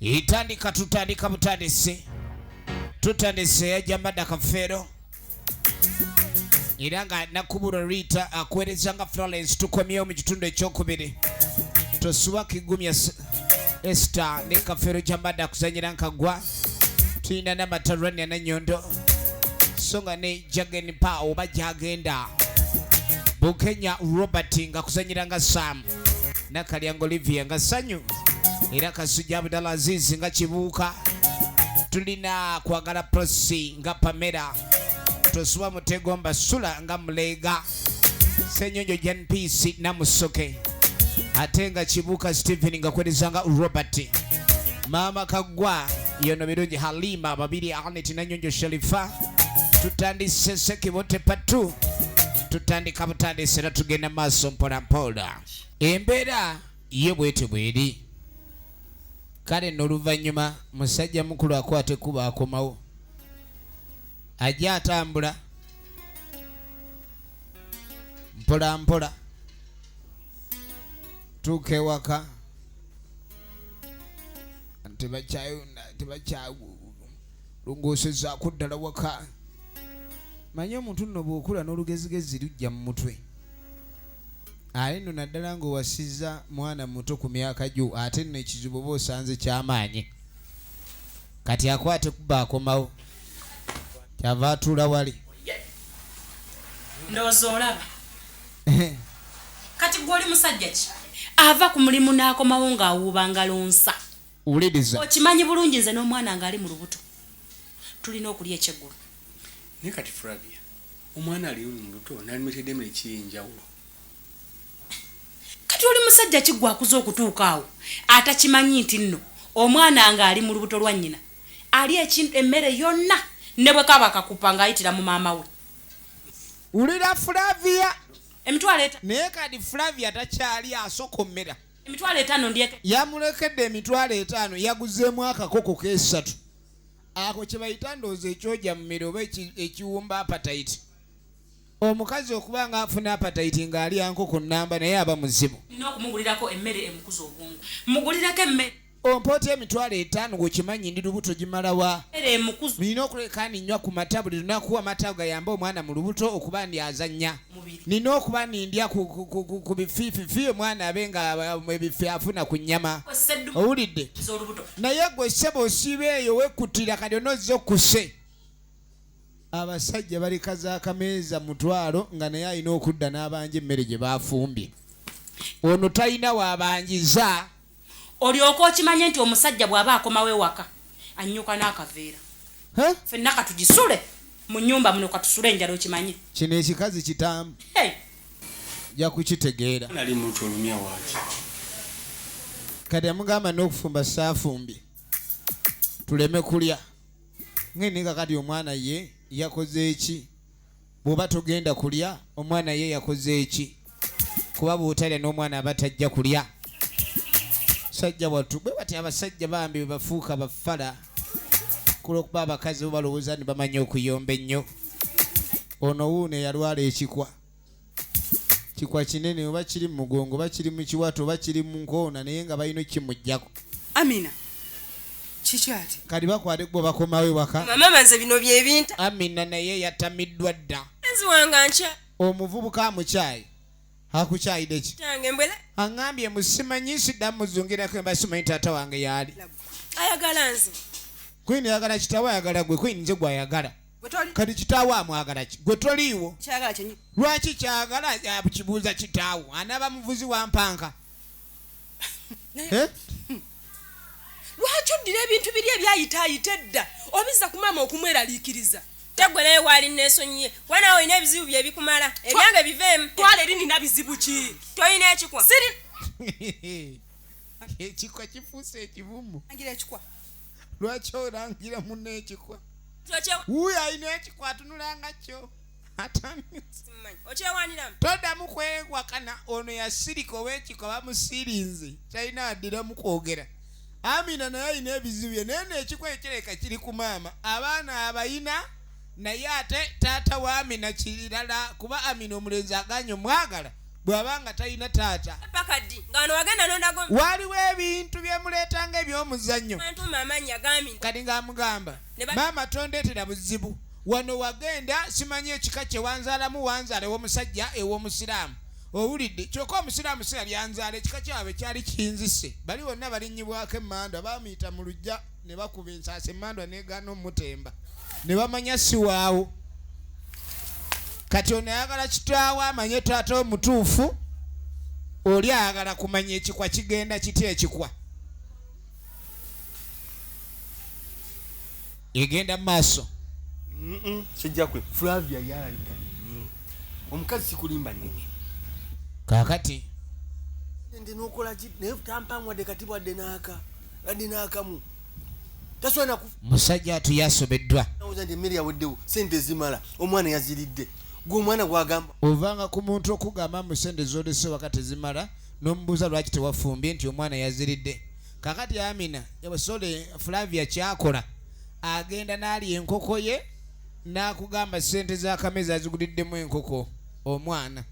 Etandika tutandika butandisi tutandise yajja mbadde akafeero era nga nakubula Rita akuweereza nga Florence. Tukomyewo mu kitundu ekyokubiri. Tosuba kigumya Esther ne Kafeero gyambadde akuzanyira nkagwa. Tulina n'amatalwania Nanyondo, so nga ne Jagen Pa oba gyagenda Bukenya Robert nga kuzanyira nga Sam, Nakalyango Olivia nga Sanyu, era Kasujja Abdallah Aziz nga Kibuuka. Tulina Kwagala Prosi nga Pamela, Tosuba Mutegomba Sula nga Mulega, Senyonjo Jan Peace Namusoke, ate nga Kibuuka Stephen nga kwereza nga Robert, Maama Kaggwa yono Birungi Halima Babiri Anet Nanyonjo Sharifa. Tutandise Sekibote patu, tutandika butandise era tugenda maaso mpola mpola. Embeera ye bwete bweri. Kale n'oluvannyuma musajja mukulu akwata ekkubo akomawo, ajja atambula mpola mpola tuuka ewaka. Tebakyalongoosezaako ddala waka. Manye omuntu nno bw'okula n'olugezigezi lujja mu mutwe, ate nno naddala ng'owasizza mwana muto ku myaka gyo, ate nno ekizibu oba osanze kyamaanyi. Kati akwate kuba akomawo, kyava atuula wali. Ndowooza olaba kati gwe oli musajja ki ava ku mulimu n'akomawo ng'awuuba ngalo nsa? Wuliriza. Okimanyi bulungi nze n'omwana ng'ali mu lubuto tulina okulya ekyeggulo. Naye kati Flavia, omwana ali mu lubuto nalimuleetedde emmere ki ey'enjawulo? Kati oli musajja ki gwe akuze okutuuka awo atakimanyi nti nno omwana ng'ali mu lubuto lwa nnyina alya ekintu emmere yonna ne bwe kaba kakupa ng'ayitira mu maama we? Wulira Flavia. 5,000. Naye kati Flavia takyali asokomera. 50,000 ndyeko. Yamulekedde 50,000, yaguzeemu akakoko kesatu ako kye bayita ndowooza ekyoja mu mmere oba ekiwumba appetite. Omukazi okuba nga afuna appetite ng'alya nkoko nnamba, naye aba muzibu. Nina okumugulirako emmere emukuza obwongo, mugulireko emmere. Ompa otya 50,000 ng'okimanyi ndi lubuto? Gimalawa? Emmere emukuza. Nina okuleka ninywa ku mata buli lunaku, amata gayambe omwana mu lubuto okuba ndi azannya. Mubiri. Nina okuba nindya ku bifiififi, omwana abe nga ebifi afuna ku nnyama. Seddu. Owulidde? Z'olubuto. Naye gwe ssebo osiiba eyo wekkutira, kati onozza okkuse. Abasajja balikaza akameeza 100 nga naye alina okudda n'abanja emmere gye bafumbye. Ono talina waabanjiza. Olyoke okimanye nti omusajja bw'aba akomawo ewaka annyuka n'akaveera. Huh? Ffenna katugisule mu nnyumba muno, katusule enjala okimanye. Kino ekikazi kitamu. Hey! Nja kukitegeera. Nali muntu olumya waaki? Kati amugamba n'okufumba saafumbye tuleme kulya ngene. Kakati omwana ye yakoze eki? Bw'oba togenda kulya, omwana ye yakoze eki? Kuba bw'otalya n'omwana aba tajja kulya. Sajja wattu bwe bati abasajja bambi bwe bafuuka bafala kulwokuba abakazi bo balowooza nti bamanyi okuyomba ennyo. Ono wuuno eyalwala ekikwa, kikwa kinene, oba kiri mu mugongo oba kiri mu kiwato oba kiri mu nkoona, naye nga balina okkimugjako. Amina, kiki ate? Kati bakwate kubo bakomawo ewaka. Mama, nze bino byebinta. Amina naye yatamiddwa dda. Nzi wange nkya. Omuvubuka amukyayi. Akukyayidde ki? Tange mbwela. Aŋŋambye musimanyi sidda muzungirako emba simanyi taata wange yaali. Ayagala nze. Queen ayagala kitaawe, ayagala gwe Queen, nze gwayagala. Gwe toli. Kati kitaawe amwagala ki? Gwe toliiwo. Kyagala kyenyi. Lwaki kyagala kibuuza kitaawo anaaba muvuzi wa mpanka? Eh? Lwaki oddira ebintu biri ebyayitaayita edda obizza ku maama okumweraliikiriza? Tegwe naye waali neesonyiye kuba naawe olina ebizibu bye bikumala, ebyange biveemu. Twala eri, nina bizibu ki? Tolina ekikwa. Siri. Ekikwa kifuuse ekivumu. Ngira ekikwa. Lwaki olangira munno ekikwa? Tokye- Wuuyo alina ekikwa atunulanga kyo. Simumanyi. Okyewaniramu. Toddamu kwewakana. Ono yasirika ow'ekikwa bamusirinze, talina addiramu kwogera. Amina naye alina ebizibu bye, naye nekikwa ekireka kiri ku maama. Abaana abayina, naye ate taata wa Amina kirirala, kuba Amina omulenzi aganye omwagala. Bw'aba nga talina taata. Paka ddi nga wano wagenda n'ondaga Waliwo ebintu byemuleetanga eby'omuzannyo. Antuuma amannya gami. Kati ng'amugamba, maama tondeetera buzibu, wano wagenda simanyi ekika kye wanzaalamu, wanzaala ew'omusajja ew'omusiraamu, owulidde? Kyokka omusiraamu si yali anzaala, ekika kyabwe kyali kinzise. Bali bonna balinnyibwako emmandwa, bamuyita mu luggya ne bakuba ensaasi, emmandwa negaana omutemba ne bamanya si waawo. Kati ono ayagala kitaawe amanye taata omutuufu, oli ayagala kumanya ekikwa kigenda kitya, ekikwa egenda mu maaso. Sijja kwe Flavia yalabika nnyo omukazi, sikulimba nnene. Kaakati Ndi nokola ki naye tampangwadde kati bwadde n'aka wadde n'akamu tasobola nakufa. Musajja atu yasobeddwa. Nawooza nti emmere yaweddewo, sente zimala, omwana yaziridde, gwe omwana gwagamba. Ovanga ku muntu okugamba mu sente z'olese waka tezimala, n'omubuuza lwaki tewafumbye, nti omwana yaziridde. Kakati Amina, sole Flavia kyakola, agenda n'alya enkoko ye n'akugamba sente z'akameza aziguliddemu enkoko omwana.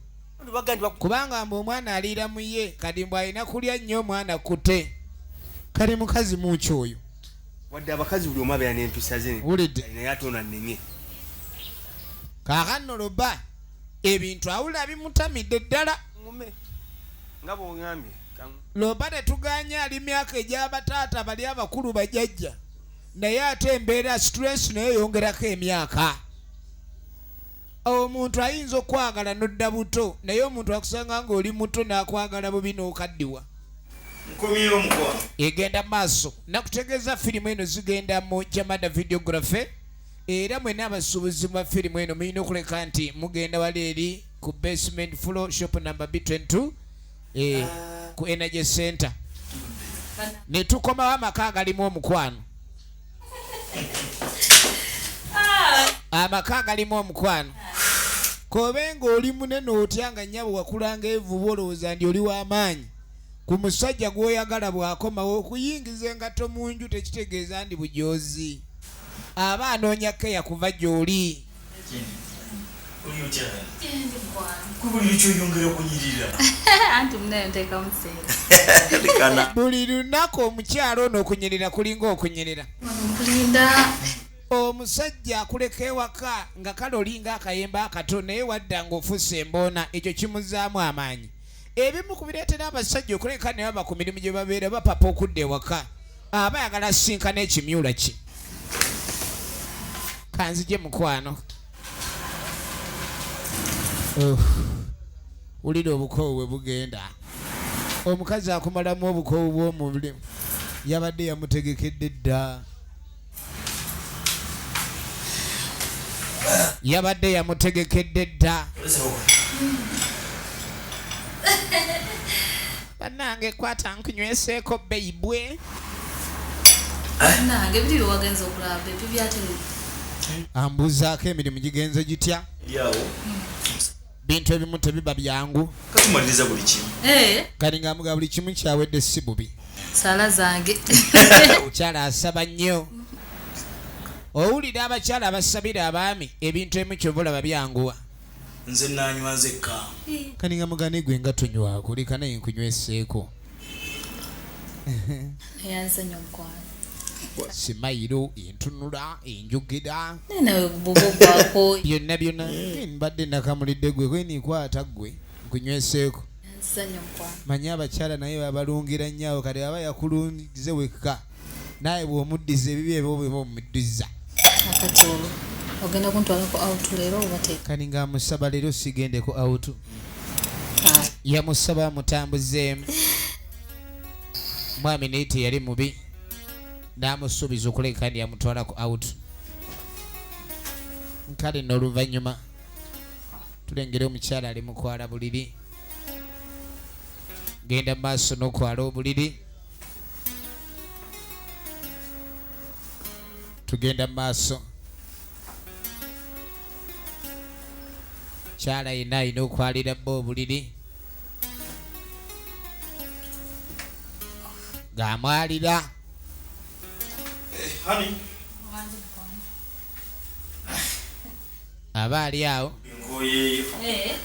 Baga nti Kubanga mbu omwana aliira mu ye, kati mbu alina kulya nnyo omwana kute. Kali mukazi muki oyo? Wadde abakazi buli omu abeera n'empisa ze. Wulidde? Naye ate ono annenye. Kaakano loba ebintu awulira bimutamidde ddala. Ngume nga bw'oŋambye. Loba tetuganya ali myaka egy'abataata bali abakulu bajjajja, naye ate embeera stress naye eyongerako emyaka. Omuntu ayinza okwagala nodda buto, naye omuntu akusanga ng'oli muto n'akwagala bubi n'okaddiwa. Nkomyewo mukwano. Egenda maaso nakutegeeza firimu eno zigenda mu Jamada Videography, era mwena abasuubuzi ba firimu eno mulina okuleka nti mugenda wali eri ku basement floor, shop number B22, ku Energy Center. Ne tukomawo amaka agalimu omukwano, amaka agalimu omukwano. Kobe ng'oli munene otya, nga nnyabo wakulanga evuba, olowooza nti oli w'amaanyi ku musajja gw'oyagala, bw'akomawo okuyingiza engatto mu nju tekitegeeza ndi bujozi, aba anoonya keya kuva gy'oli. Oli otya? Buli kyoyongera okunyirira. Anti munayo nteekamu sente. Lekana. Buli lunaku omukyalo ono okunyirira kulinga okunyirira. Nkulinda. Omusajja akuleka ewaka nga kale olinga akayembe akato, naye wadda ng'ofuuse emboona, ekyo kimuzaamu amaanyi. Ebimu ku bireetera abasajja okuleka ne baba ku mirimu gye babeera bapapa okudda ewaka, aba ayagala asinkana ekimyula kye. Kanzije mukwano. Uff, wulira obukoowu bwe bugenda, omukazi akumalamu obukoowu bw'omubiri, yabadde yamutegekedde dda, yabadde yamutegekedde dda. Bannange, kwata nkunyweseeko beyibwe. Nange biri byewagenza okulaba bebi byate. Ambuuzaako emirimu gigenze gitya. Lyawo. Bintu ebimu tebiba byangu. Katumaliriza buli kimu. Eh, Kati nga muga buli kimu kyawedde, si bubi. Sala zange. Omukyala asaba nnyo. Owulira abakyala abasabira abaami ebintu ebimu, kyova olaba byanguwa. Nze nanywa nzekka. Kati nga mugane gwe nga tonywako, leka naye nkunyweseeko. Neyanze nnyo omukwano. Simayiro, entunula, enjogera. Naye nawe bwoba ogwako. Byonna byonna. Mbadde nakamulidde gwe kwenikwata gwe nkunyweseeko. Neyanze nnyo omukwano. Manyi abakyala naye babalungira nnyo awo. Kati aba yakulungize wekka, naye bw'omuddiza ebibi ebyo bweba omuddiza. Akati olwo ogenda kuntwalako out leero oba te? Kati ng'amusaba leero sigendeko out. Yamusaba amutambuzeemu mwami, naye teyali mubi, n'amusuubiza okuleka ndi yamutwalako out. Kale n'oluvannyuma tulengera omukyala ali mu kwala buliri, genda mu maaso n'okwala obuliri. Tugenda mu maaso, kyala yenna alina okwalira bba obuliri, ng'amwalira. Honey. Aba ali awo. Nkoye. Tukoyeeyo.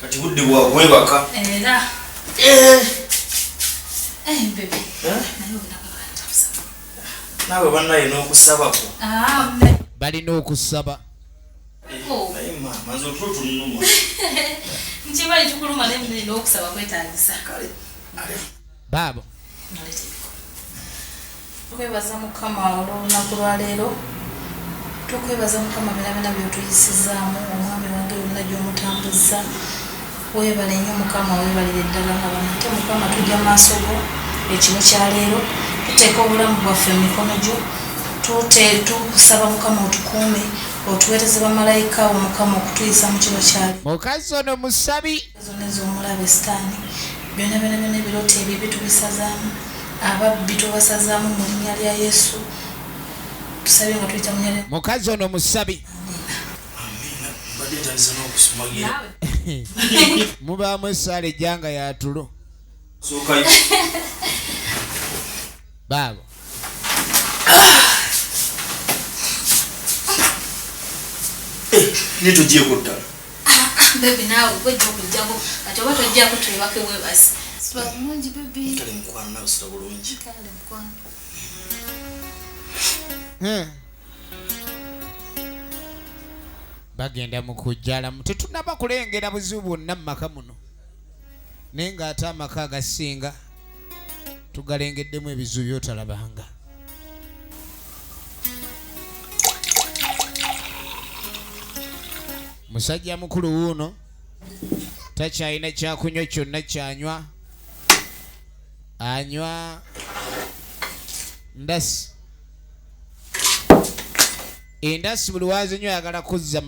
Kati budde bwa kwebaka. Era. Baby. Naye ogenda kwebaka kusaba. Naawe bannaye n'okusabako. Balina okusaba. Naye maama nze otulo tunnuma. Nkimanyi tukuluma naye munene n'okusaba kwetaagisa. Baabo. Tukwebaza Mukama olw'olunaku lwa leero. Tukwebaza Mukama byonna byonna by'otuyisizaamu, omwami wange yonna gy'omutambuzza. Weebale nnyo Mukama, weebalire ddala nga bano. Ate Mukama tujja mu maaso go ekiro kya leero, tuteeka obulamu bwaffe mu mikono gyo. Tukusaba Mukama otukuume, otuweereze bamalayika bo Mukama okutuyisa mu kiro kya leero. Mukazi ono musabi. Zonna ez'omulabe sitaani, byonna byonna byonna ebirooto ebibi tubisazaamu, ababbi tubasazaamu mu linnya lya Yesu. Tusabye nga tuyita mu linnya lya Mukazi ono musabi. Amiina. Mbadde ntandise n'okusumagira. Mubaamu essaala ejja nga ya tulo. Sookayo. Baabo. Naye togyeko ddala. Baby naawe gwejja okujjako kati oba tojjako twebake bwebasi. Sula bulungi baby. Kale mukwano naawe sula bulungi. Kale mukwano. Bagenda mu kujjalamu. Tetunnaba kulengera buzibu bwonna mu maka muno. Naye ng'ate amaka agasinga tugalengeddemu ebizibu by'otalabanga. Musajja mukulu wuuno takyalina kyakunywa kyonna kyanywa, anywa ndasi. Endasi buli wazinywa ayagala kuzza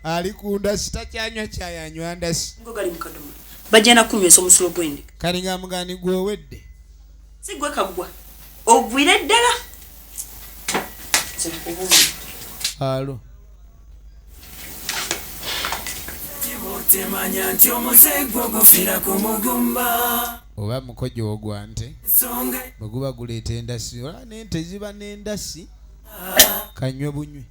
ali ku ndasi, takyanywa kyayanywa ndasi. Ngo gali mu kadomola. Bajja na kunywesa omusulo gw'endiga. Kali nga mugani gw'owedde. Si gwe kaggwa. Ogwire ddala. Nze nkubuulira. Alo. Temanya nti omuze gwo gufiira ku mugumba. Oba mukojo ogwa nte. Ensonga. Bwe guba guleeta endasi, olaba n'ente ziba n'endasi. Kanywe bunywe.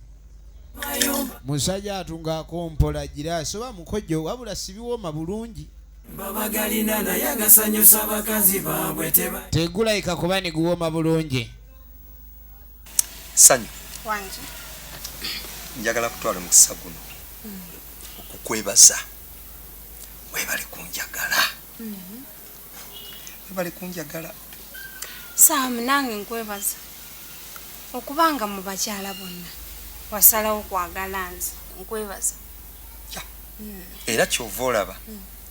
Musajja atunga akompola giraasi oba mukojo wabula sibiwooma bulungi. Babagalina naye agasanyusa bakazi baabwe teba. Tegulayika kuba ne guwooma bulungi. Sanyu. Wangi. Njagala kutwala omukisa guno okukwebaza. Weebale kunjagala. Weebale kunjagala. Saamu nange nkwebaza okubanga mu bakyala bonna wasalawo kwagala nze, nkwebaza. Era ky'ova olaba,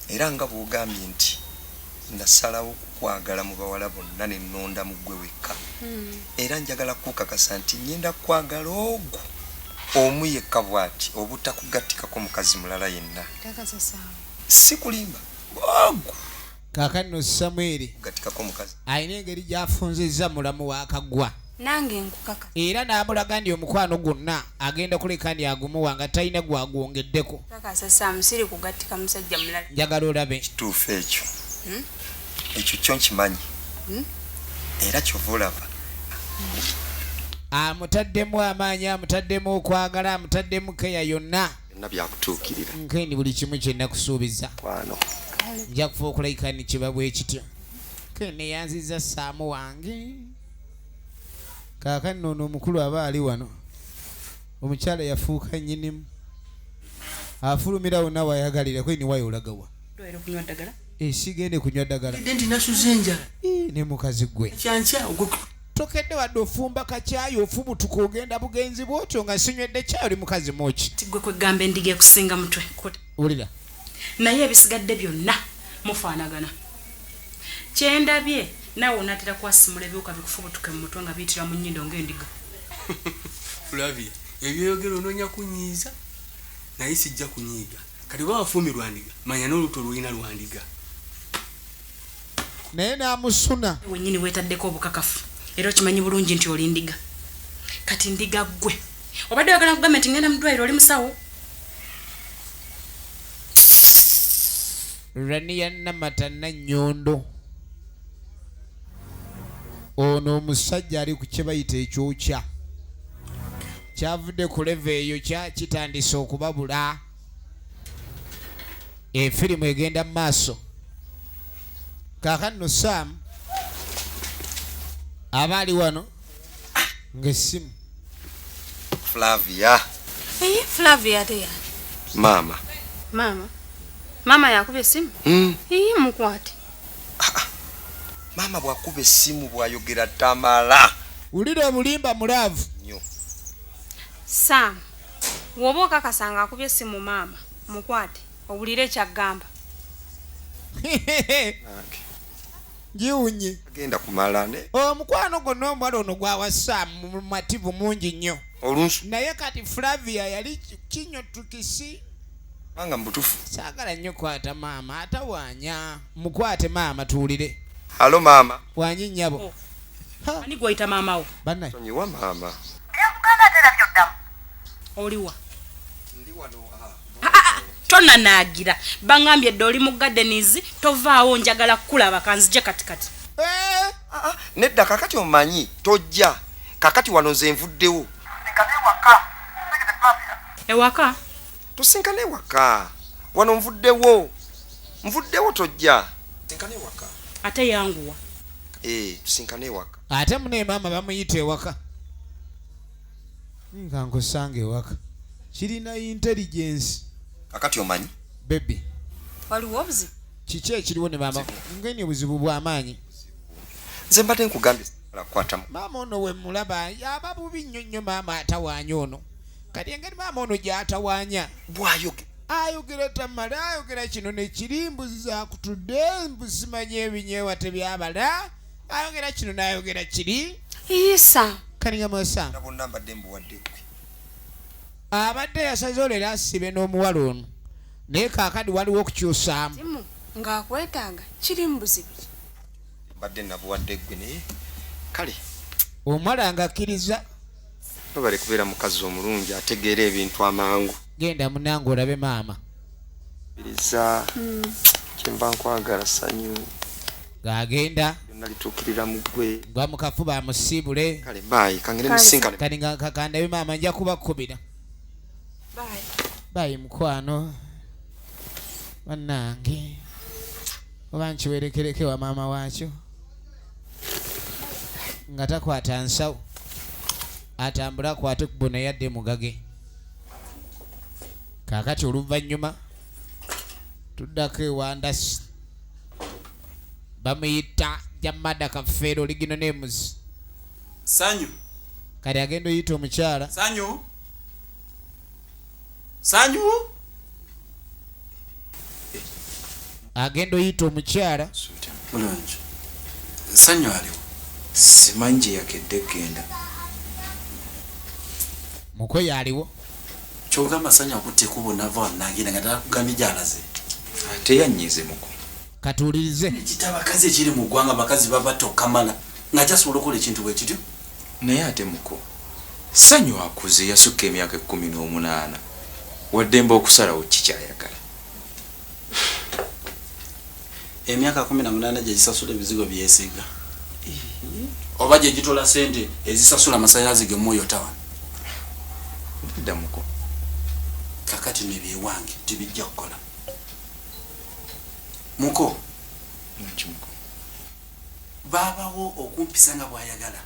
era nga bw'ogambye nti nasalawo kukwagala mu bawala bonna ne nnonda mu ggwe wekka. Era njagala kukakasa nti ngenda kwagala ogwo omu yekka bw'ati obutakugattikako mukazi mulala yenna. Kakasa Saamu. Si kulimba, ogwo. Kaakano Samwiri Kugattikako mukazi. alina engeri gy'afunzizza mulamu wa Kaggwa. Nange nkukaka. Era n'amulaga nti omukwano gwonna agenda kuleka nti agumuwa nga talina gw'agwongeddeko. Kakasa Saamu, siri kugattika musajja mulala. Njagala olabe. Kituufu ekyo. Ekyo kyo nkimanyi. Era ky'ova olaba. Amutaddemu amaanyi, amutaddemu okwagala, amutaddemu keya yonna. Byonna byakutuukirira. Nkendi buli kimu kye nakusuubiza. Kwano. Nja kufa okulayika ni kiba bwe kityo. Kene yanziza Saamu wange. Kaakano ono omukulu aba ali wano. Omukyala yafuuka nnyinimu. Afulumira wonna w'ayagalira, kweni wayo olagawa. Ddwaliro kunywa ddagala? Sigende kunywa ddagala. Nti nasuze enjala. Ne mukazi gwe. Kyankya ogwo. Tokedde wadde ofumba kacaayi ofubutuka ogenda bugenzi bw'otyo nga sinywedde caayi oli mukazi muki. Ggwe kwegamba endiga ekusinga mutwe. Wulira. Naye ebisigadde byonna mufaanagana. Kye ndabye naawe onaatera kwasimula ebiwuka bikufubutuke mu mutwe nga biyitira mu nnyindo ng'endiga. Flavia, ebyoyogera onoonya kunyiiza naye sijja kunyiiga. Kati oba wafuumirwa ndiga, manya n'olubuto lw'olina lwa ndiga. Naye n'amusuna. Wennyini weetaddeko obukakafu era okimanyi bulungi nti oli ndiga. Kati ndiga ggwe. Obadde oyagala nkugambe nti ngenda mu ddwaliro oli musawo? Rania Namata Nannyondo. Ono omusajja ali ku kye bayita ekyokya. Kyavudde ku level eyo, kitandise okubabula. Efirimu egenda mu maaso. Kaakano Sam aba ali wano ng'essimu. Flavia. Eye, Flavia ate yani? Maama. Maama? Maama yakubye essimu? Iye, mukwate. Maama bw'akuba essimu bw'ayogera tamala. Wulira obulimba mu love. Nnyo. Sam, woba okakasa nga akubye essimu maama, mukwate owulire kyaggamba. Giwunye. Agenda kumala ne Omukwano gwonna omuwala ono gwawa Sam mumativu mungi nnyo. Olunsu. Naye kati Flavia yali kinyo tukisi. Kubanga mu butuufu. Saagala nnyo kwata maama, atawaanya. Mukwate maama tuwulire. Hello maama. Wanyi nnyabo. Ani gw'oyita maama wo? Bannaye. Sonyiwa maama. Oliwa? Tonanaagira, baŋŋambye dde oli mu gardens, tovaawo, njagala kukulaba, kanzije katikati. Nedda, kakati omanyi tojja, kakati wano nze nvuddewo. Ewaka? Tusinkane ewaka, wano nvuddewo, nvuddewo, tojja. Tusinkane ewaka. Ate yanguwa. Eh, tusinkane ewaka. Ate mune maama bamuyita ewaka, nga nkusanga ewaka, kirina intelligence. Kakati omanyi Baby. Waliwo obuzibu? Kiki ekiriwo ne maama? Ngeni obuzibu bw'amaanyi. Nze mbadde nkugambye kwatamu. Maama ono we mulaba yaba bubi nnyo nnyo. Maama atawaanya ono. Kati engeri maama ono gy'atawaanya, bw'ayogera, ayogera tamala, ayogera kino nekiri, mbuzi zakutudde, mbu simanyi ebinyeewa tebyabala, ayogera kino n'ayogera kiri. Isa. Kalingamusa. Bonna mbadde mbuwadde gwe. Abadde yasaze olero asibe n'omuwala ono, naye kaakati waliwo okukyusaamu. Simu ng'akwetaaga, kiri mu buzibu ki? Mbadde nabuwadde gwe, naye kale. Omuwala ng'akkiriza. Tobale kubeera mukazi omulungi ategeera ebintu amangu. Genda munange olabe maama. Biriza kyenva nkwagala, Sanyu. Ng'agenda. Byonna lituukirira mu ggwe. Gwa mukafuba amusiibule. Kale bye, kangende musinkane. Kati nga kakandabe maama, nja kubakubira. Bye. Bye mukwano. Bannange, oba nkiwerekereko wa maama waakyo nga takwata nsawo, atambule akwate kubo naye adde mugage. Kaakati oluvannyuma tuddako ewandasi, bamuyita Jamada Kafeero, original names. Sanyu. Kati agenda oyita omukyala. Sanyu, Sanyu. Agenda oyita omukyala. Bulungi. Sanyu aliwo? Simanyi gye yakedde genda. Mukoyo aliwo. Kyogamba Sanyu akutte ekubo nava wano nagenda nga takugambye gyalaze? Ate yanyize muko. Katuwulirize. Ekitabakazi ekiri mu ggwanga, bakazi babatta okukamala, nga kyasobola okukola ekintu bwe kityo. Naye ate muko, Sanyu akuze, yasukka emyaka 18, waddembe okusalawo kikyayagala. Emyaka 18 gye gisasula ebizigo byesiga, oba gye gitola sente ezisasula amasanyalaze gemuyota wano? Nedda muko. Kakati nebyewange tibijja kukola muko. Muko. Baabawo okumpisa nga bw'ayagala,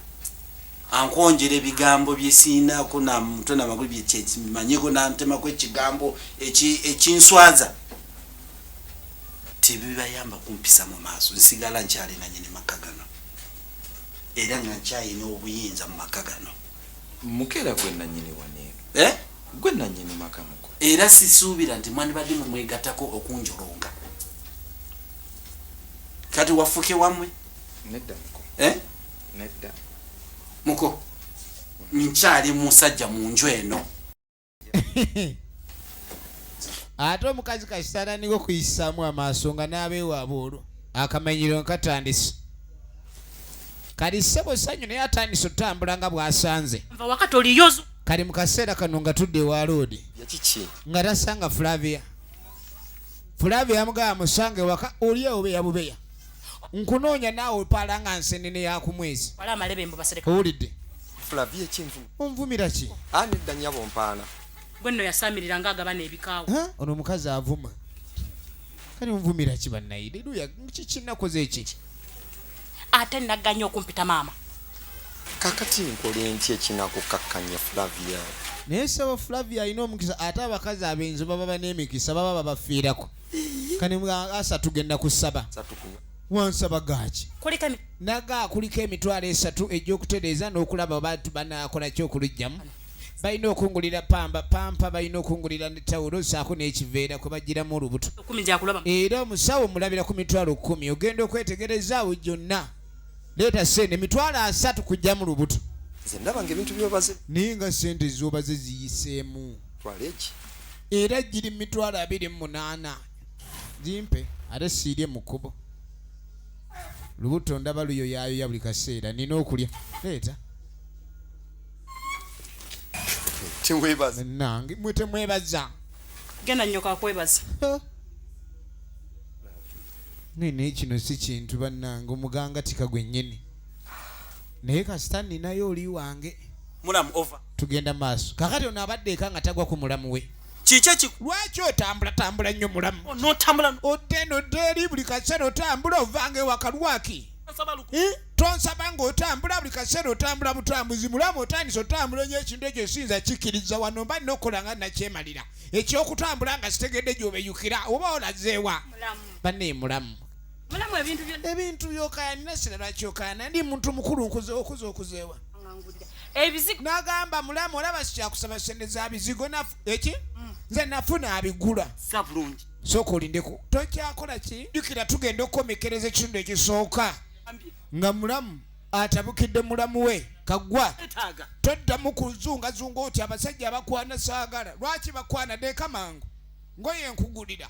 ankonjera ebigambo byesiinaako namutwe namagulu byekimanyiko, nantemako ekigambo ekinswaza, tebibayamba kumpisa mu maaso. Nsigala nkyalina nyini maka gano, era nga nkyayina obuyinza mu maka gano. Mukeera gwe nanyini waneeno. Eh? Gwe nanyini maka muko. Era sisuubira nti mwandibadde mumwegattako okunjolonga. Kati wafuke wammwe. Nedda muko. Eh? Nedda. Muko, nkyali musajja mu nju eno. Ate omukazi kasitaatandika okuyisaamu amaaso nga n'abeewaabwe, olwo akamanyiro nkatandise. Kati ssebo Sanyu naye atandise otambula nga bw'asanze. Nva waka toliyozo. Kati mu kaseera kano nga tudde ewa loodi, Yakiki? nga tasanga Flavia. Flavia yamugamba musange waka, oli awo beya bubeya, nkunoonya naawe opaala nga nsenene ya ku mwezi. Wala amalebe mbu basereka. Owulidde? Flavia ekinvumi. Onvumira ki? Ah, nedda nnyabo mpaana. Gwe nno yasaamirira ng'agabana ebikaawo. Ha? Ono omukazi avuma. Kale onvumira ki bannaye? Leluya, kiki nakoze eki? Ate nagganya okumpita maama. Kakati nkole ntya ekinaakukakkanya Flavia? Naye ssebo Flavia alina omukisa ate abakazi abenzi baba n'emikisa baba babafiirako. Kani asa tugenda kusaba. Wansaba gaaki? Kuliko Naga kuliko 30,000 egy'okutereeza n'okulaba oba banaakola ki okuluggyamu. Balina okungulira pamba pampa, balina okungulira ne tawulo saako n'ekiveera kwe baggyiramu olubuto. 10,000 gyakulaba. Era omusawo mulabira ku 10,000 ogenda okwetegereza awo gyonna. Leeta ssente 30,000 kujjamu lubuto. Nze ndaba ng'ebintu by'obaze. Naye nga ssente z'obaze ziyiseemu. Twala egi. Era giri 28,000. Gimpe ate siirye mu kkubo. Lubuto ndaba luyoyaayoya buli kaseera nina okulya. Leeta. Teweebaza. Nange mwe temwebaza. Genda nnyoko akwebaza. Naye kino si kintu bannange omuganga tika gwennyini. Naye kasita ninayo oli wange. Mulamu over. Tugenda maaso. Kakati ono abadde eka nga tagwa ku mulamu we. Kiki eki? Lwaki otambula tambula nnyo mulamu? N'otambula. Odde n'odda eri buli kaseera otambula ovanga ewaka lwaki? Tonsaba ng'otambula buli kaseera otambula butambuzi mulamu otandise otambula nnyo ekintu ekyo siyinza kikkiriza wano mba nina okukola nga nakyemalira. Eky'okutambula nga sitegedde gy'obeeyukira oba olazeewa. Banne mulamu. Mulamu ebintu byonna. Ebintu by'okayanira sira lwaki okaayana ndi muntu mukulu nkuze okuze okuzeewa. Ebizigo. N'agamba mulamu olaba sikyakusaba ssente za bizigo eki? Nze nafuna abigula. Sa bulungi. Sooka olindeko. Tokyakola ki? Jjukira tugenda okukomekereza ekitundu ekisooka. Nga mulamu atabukidde mulamu we Kaggwa. Toddamu kuzungazunga oti abasajja abakwana saagala. Lwaki bakwana deeka mangu? Ngoye nkugulira.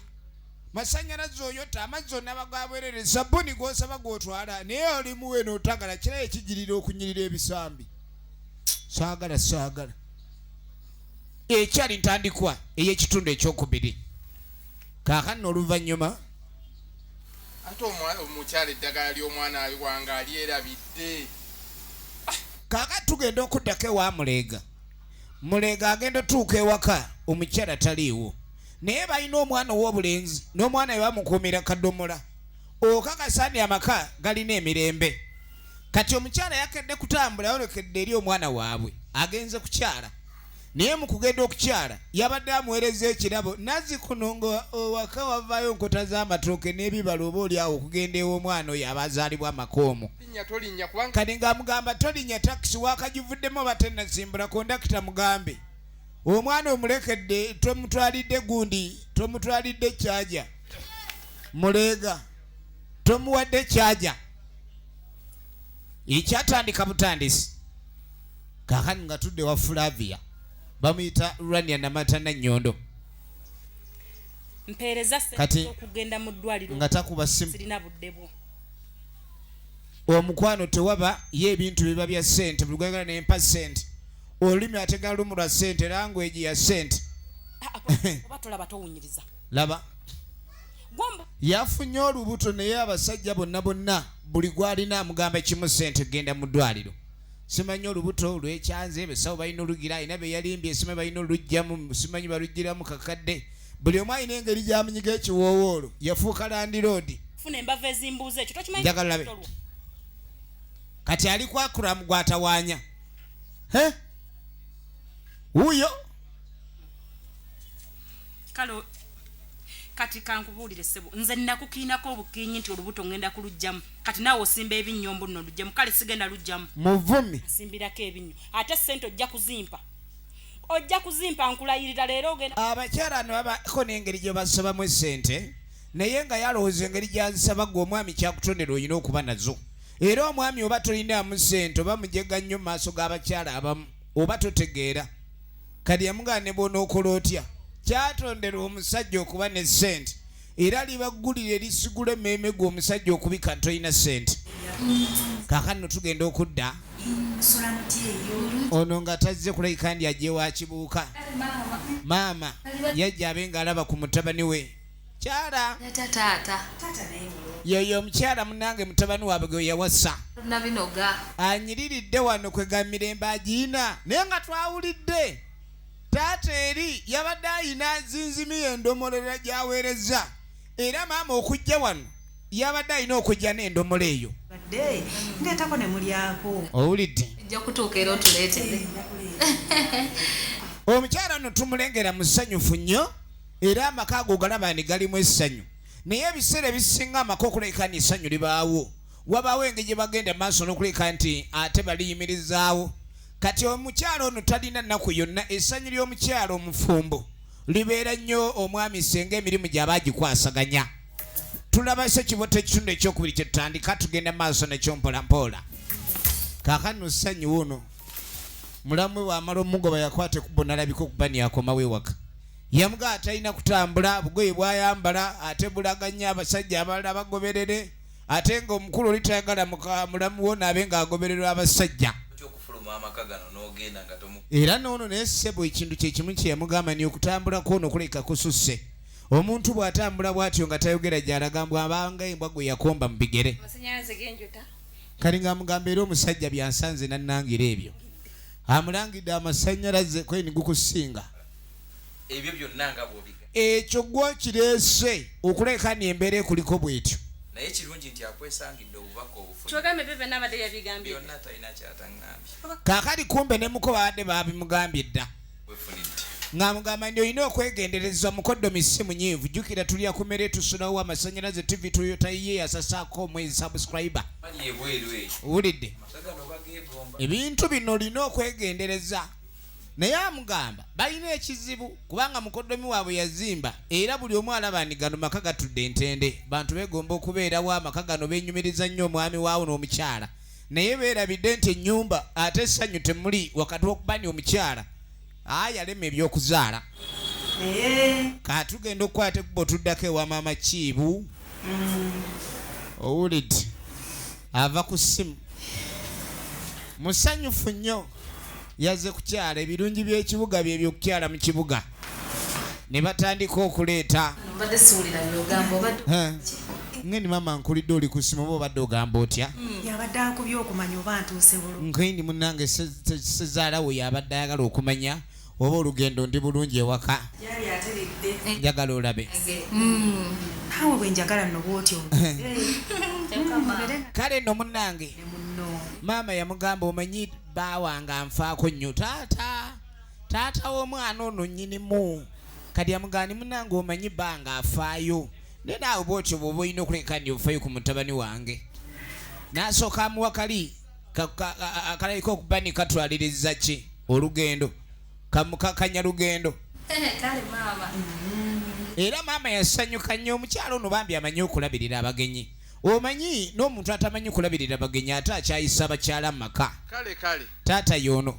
Masannyalaze oyota amazzi onaba ga bwerere sabbuni gw'osaba gw'otwala naye oli muwe n'otagala kirayo ekijirira okunyirira ebisambi. Saagala saagala. Ekyali ntandikwa ey'ekitundu ekyokubiri. Kaakano oluvannyuma ate omukyala eddagala ly'omwana wange alyerabidde. Kaakati tugenda okuddako ewa Mulega. Mulega agenda otuuka ewaka omukyala taliiwo. Naye balina omwana ow'obulenzi n'omwana we bamukuumira kadomola. Okakasa nti amaka galina emirembe. Kati omukyala yakedde kutambula yolekedde eri omwana waabwe agenze kukyala. Naye mu kugenda okukyala yabadde amuweereza ekirabo nazzi kuno nga owaka wavaayo enkota z'amatooke n'ebibala oba oli awo okugenda ew'omwana oyo aba azaalibwa amaka omwo. Kati ng'amugamba tolinnya takisi waakagivuddemu oba tennasimbula kondakita mugambe omwana omulekedde tomutwalidde gundi tomutwalidde kyaja muleega tomuwadde kyaja ekyatandika butandisi. Kaakati nga tudde wa Flavia bamuyita Rania Namata Nannyondo. Mpeereza ssente Kati okugenda mu ddwaliro nga takuba ssimu. Sirina budde bwo. Omukwano tewaba ye ebintu biba bya ssente buli gwagala nempa ssente olulimi ategala lumu lwa ssente language ya ssente. Oba tolaba towunyiriza. Laba. Yafunye olubuto naye abasajja bonna bonna buli gw'alina amugamba kimu ssente genda mu ddwaliro. Simanyi olubuto lwekyanze basawo balina olugira alina be yalimbye simanyi balina oluggyamu simanyi baluggyiramu kakadde. Buli omu alina engeri gy'amunyiga ekiwoowoolo yafuuka landiroodi. Funa embava ezimbuuza ekyo tokimanyi. Njagala labe. Kati ali ku Akram gw'atawaanya. He? Wuuyo. Kale kati kankubuulire ssebo nze nnakukiinako obukiinyi nti olubuto ŋŋenda kuluggyamu kati naawe osimba ebinnyo mbu nno luggyemu kale sigenda luggyamu. Muvumi. Nsimbirako ebinnyo ate ssente ojja kuzimpa. Ojja kuzimpa nkulayirira leero ogenda. Abakyala no babako n'engeri gye basabamu essente naye nga yalowooza engeri gy'azisaba ggwe omwami kyakutondera olina okuba nazo. Era omwami oba tolinaamu ssente oba mujega nnyo mu maaso g'abakyala abamu oba totegeera. Kati yamugamba ne bw'onookola otya kyatonderwa omusajja okuba ne ssente era libaggulira erisigula emmeeme gwe omusajja okubika tolina ssente. Kaakano tugenda okudda ono nga tazze kulabika ndi ajje wa Kibuuka. Maama yajja abe ng'alaba ku mutabani we. Kyala. Yoyo omukyala munnange mutabani waabwe gwe yawasa. Nabinoga. Anyiriridde wano kwega mirembe agiina, naye nga twawulidde taata eri yabadde ayina zinzimiyo endomolera gy'aweereza, era maama okujja wano yabadde alina okujja n'endomola eyo. Badde ndeetako ne mulyako. Owulidde? Ojja kutuuka era otuleetere. Omukyala ono tumulengera musanyufu nnyo, era amaka ago galaba ni galimu essanyu, naye ebiseera ebisinga amaka okulabika nti essanyu libaawo, wabaawo engeri gye bagenda maaso n'okulabika nti ate baliyimirizaawo. Kati omukyala ono talina nnaku yonna. Essanyu ly'omukyala omufumbo libeera nnyo omwami senga emirimu gy'aba agikwasaganya. Tulaba Ssekiboto ekitundu ekyokubiri kye tutandika, tugenda maaso nakyo mpolampola. Kaakano ssanyu wuno mulamu we bw'amala omugoba yakwata ekkubo n'alabika okuba niyakomawo ewaka. Yamugamba talina kutambula, bugoye bw'ayambala ate bulaga nnyo abasajja abalala bagoberere, ate ng'omukulu oli tayagala mulamu wo naabe ng'agobererwa abasajja. Era n'ono naye ssebo ekintu kye kimu kye yamugamba ni okutambula kw'ono kulabika kususse. Omuntu bw'atambula bw'atyo nga tayogera gy'alaga mbu abanga embwa gwe yakomba mu bigere. Kati ng'amugamba era omusajja byansanze nannangira ebyo. Amulangidde amasannyalaze kweni gukusinga. Ebyo byonna nga bw'obiga. Ekyo gw'okireese okulabika ni embeera ekuliko bw'etyo. Naye kirungi nti akwesangidde obubaka obufunye. Kyogamba ebyo byonna abadde yabigambye dda. Byonna talina ky'ataŋŋambye. Kaakati kumbe ne muko babadde baabimugambye dda. Wefunidde. Ng'amugamba nti olina okwegendereza, mukoddomi si munyiivu, jjukira tulya ku mmere, tusulawo, amasannyalaze, TV Toyota ye yasasaako omwezi subscriber. Bali ebweru eyo. Owulidde? Amaka gano bageegomba. Ebintu bino olina okwegendereza. Naye amugamba balina ekizibu kubanga mukoddomi waabwe yazimba, era buli omu alaba nti gano maka gatudde entende, bantu beegomba okubeerawo amaka gano, beenyumiriza nnyo omwami waawo n'omukyala, naye beerabidde nti ennyumba ate essanyu temuli wakati w'okuba ni omukyala yalema ebyokuzaala. Katugenda okukwata ekkubo tuddako ewa maama Kiibu. Owulidde ava ku ssimu musanyufu nnyo, yazze kukyala. Ebirungi by'ekibuga bye by'okukyala mu kibuga ne batandika okuleeta. Mbadde siwulira by'ogamba obadde. Ngeni maama nkulidde oli ku ssimu, oba obadde ogamba otya? Yabadde akubye okumanya oba ntuuse bulungi. Nkendi munnange sezaala we yabadde ayagala okumanya oba olugendo ndi bulungi ewaka. Gyali ateredde. Njagala olabe. Naawe bwe njagala nno bw'otyo. Kale nno munnange maama yamugamba omanyi baawange anfaako nnyo, taata taata w'omwana ono nnyinimu. Kati yamugamba ni munnange omanyi banga afaayo, naye naawe bwotyo bw'oba olina okuleka ndi ofaayo ku mutabani wange. N'asooka amuwa kali akalabika okuba ni katwaliriza ki olugendo kamukakanya lugendo. Kale maama. Era maama yasanyuka nnyo. Omukyalo ono bambi amanyi okulabirira abagenyi. Omanyi n'omuntu atamanyi kulabirira bagenyi ate akyayisa abakyala mu maka. Kale kale. Taata y'ono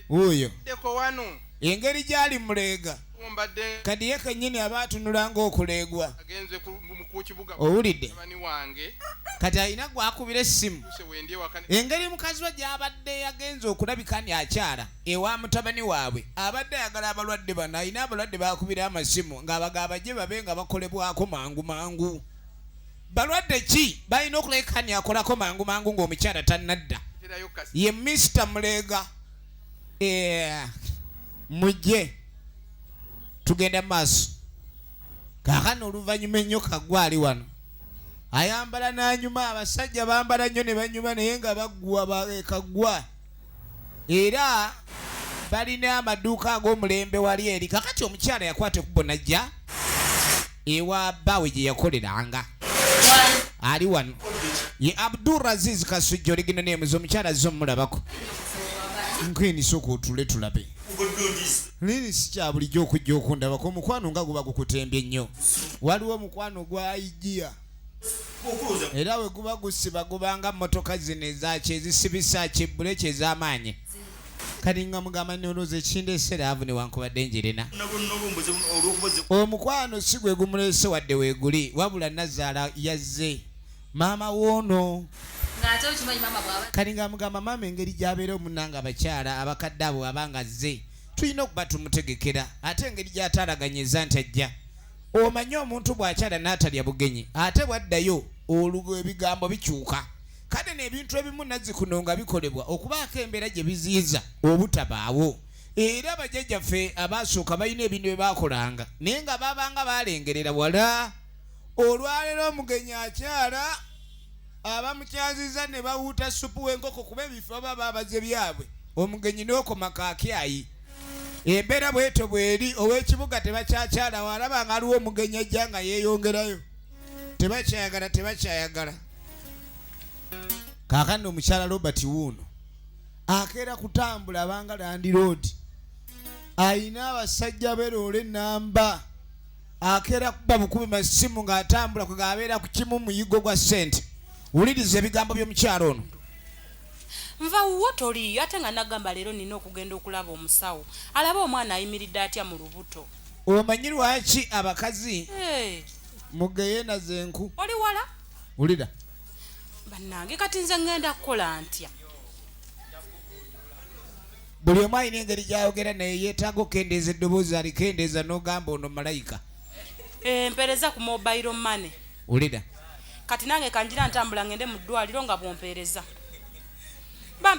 wuuyo. Ddeko wano. Engeri gy'ali muleega. Mbadde Kati ye kennyini aba atunula ng'okuleegwa. agenze ku kibuga. Owulidde? Mutabani wange. Kati alina gw'akubira essimu. Tuuse wendi ewaka. Engeri mukazi we gy'abadde yagenze okulabika ni akyala ewa mutabani waabwe, abadde ayagala abalwadde bano, alina abalwadde bakubira amasimu ng'abagamba gye babe nga bakolebwako mangu mangu. Balwadde ki balina okulabika ni akolako mangu mangu ng'omukyala tannadda? Terayo kasi. Ye Mr Muleega. Mujje tugenda maaso. Kaakano oluvannyuma ennyo Kaggwa ali wano ayambala n'anyuma. Abasajja bambala nnyo ne banyuma naye nga baggwa Kaggwa era balina amaduuka ag'omulembe wali eri. Kakati omukyala yakwata ekkubo n'ajja ewa bbaawe gye yakoleranga. Ali wano ye Abduraziz Kasujja oligino nemuzi. Omukyala azze omulabako. Nkwini sooka otule tulabe. Lini si kya bulijjo okujja okundabako, omukwano nga guba gukutembye nnyo. Waliwo omukwano gwa igiya era we guba gusiba gubanga mmotoka zino ezaki ezisibisa kibbuleki ez'amaanyi. Kati nga mugamba nolowooza ekindeese laavu newankubadde njirina. Omukwano si gwe gumuleese wadde weeguli, wabula nazaala yazze maama woono. Ng'ate okimanyi maama bw'aba. Kati nga mugamba maama engeri gy'abeera omunnanga abakyala abakadde abo abanga azze tulina okuba tumutegekera, ate engeri gy'atalaganyiza nti ajja. Omanyi omuntu bw'akyala n'atalya bugenyi ate bw'addayo olugo ebigambo bikyuka. Kale Kakano ebintu ebimu nazzikuno nga bikolebwa okubaako embeera gye biziyiza obutabaawo. Era bajjajjaffe abaasooka balina ebintu bye baakolanga naye nga babanga balengerera wala. Olwaleero omugenyi akyala abamukyaziza ne bawuuta ssupu w'enkoko kuba ebifo baba babaze byabwe, omugenyi n'okoma kaakyayi. Embeera bwetyo bweri, ow'ekibuga tebakyakyala, walaba nga aliwo omugenyi ajja nga yeeyongerayo, tebakyayagala, tebakyayagala. Kaakano omukyala Robert wuuno akeera kutambula abanga landiroodi, ayina abasajja beroole enamba, akeera kuba bukubi masimu ng'atambula kwe gaabeera ku kimu muyigo gwa ssente. Wuliriza ebigambo by'omukyala ono. Nva wuwo toliiyo ate nga nagamba leero nina okugenda okulaba omusawo alabe omwana ayimiridde atya mu lubuto. Omanyi lwaki abakazi Hey, mugeyena zenku? Oli wala? Wulira. Bannange, kati nze ŋŋenda kukola ntya? Buli omu alina engeri gy'ayogera naye yeetaaga okukendeeza eddoboozi, alikendeeza n'ogamba ono malayika. Eh, mpeereza ku mobile money. Wulira. Kati nange kanjira ntambula ngende mu ddwaliro nga bw'ompeereza.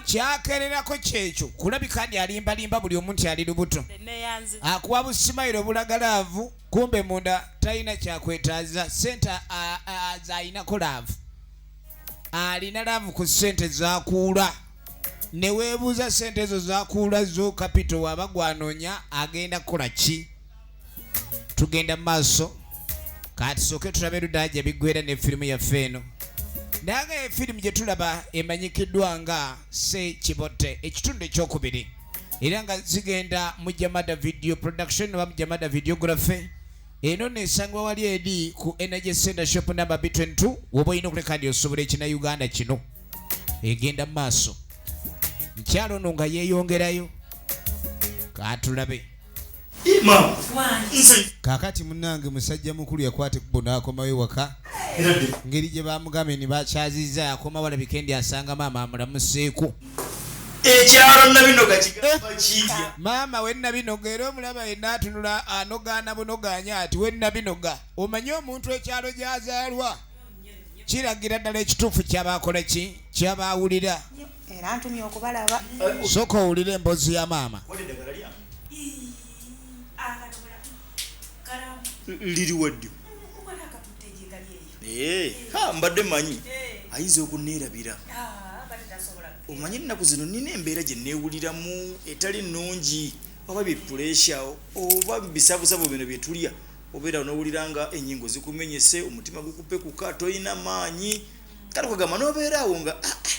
Kyakererako kyekyo kulabika ndi alimbalimba buli omu nti ali lubuto. Neyanzi. Akuwa busimayiro obulaga laavu, kumbe munda talina kyakwetaaza. Sente zayinako laavu, alina laavu ku sente zakuula, ne weebuuza sente ezo zakuula zo kapito waba gwanoonya agenda kukola ki? Tugenda mu maaso, kati sooke tulabe erudda gye biggwera ne firimu yaffe eno. Naye nga efirimu gye tulaba emanyikiddwa nga Se Kibotte ekitundu ekyokubiri, era nga zigenda mu Jamada Video Production oba mu Jamada Videography. Eno nesangibwa wali eri ku Energy Center Shop number B22, woba olina okuleka ndi osobola ekina Uganda kino. Egenda mu maaso, mukyalo ono nga yeeyongerayo, katulabe. Kakati munange musajja mukulu yakwata ekkubo n'akomawo ewaka, ngeri gye bamugambye ne bakyazizza yakomawo alabike ndi asanga maama amulamuseeko. Ekyalo Nabinoga kigamba kitya? Maama we Nabinoga era omulaba yenna atunula anogaana bunogaanya ati we Nabinoga. Omanyi omuntu ekyalo gy'azaalwa kiragira ddala ekituufu kyaba akola ki, kyaba awulira. Era ntumye okubalaba. Sooka owulire emboozi ya maama. Liri waddyo. Eh, ha, mbadde manyi ayinza okunneerabira. Omanyi ennaku zino nina embeera gye neewuliramu etali nnungi, oba bipuresha oba bisavusavu bino bye tulya, obeera n'owulira nga ennyingo zikumenyese, omutima gukupekuka, tolina maanyi, kale kwegamba n'obeera awo nga ah, ah,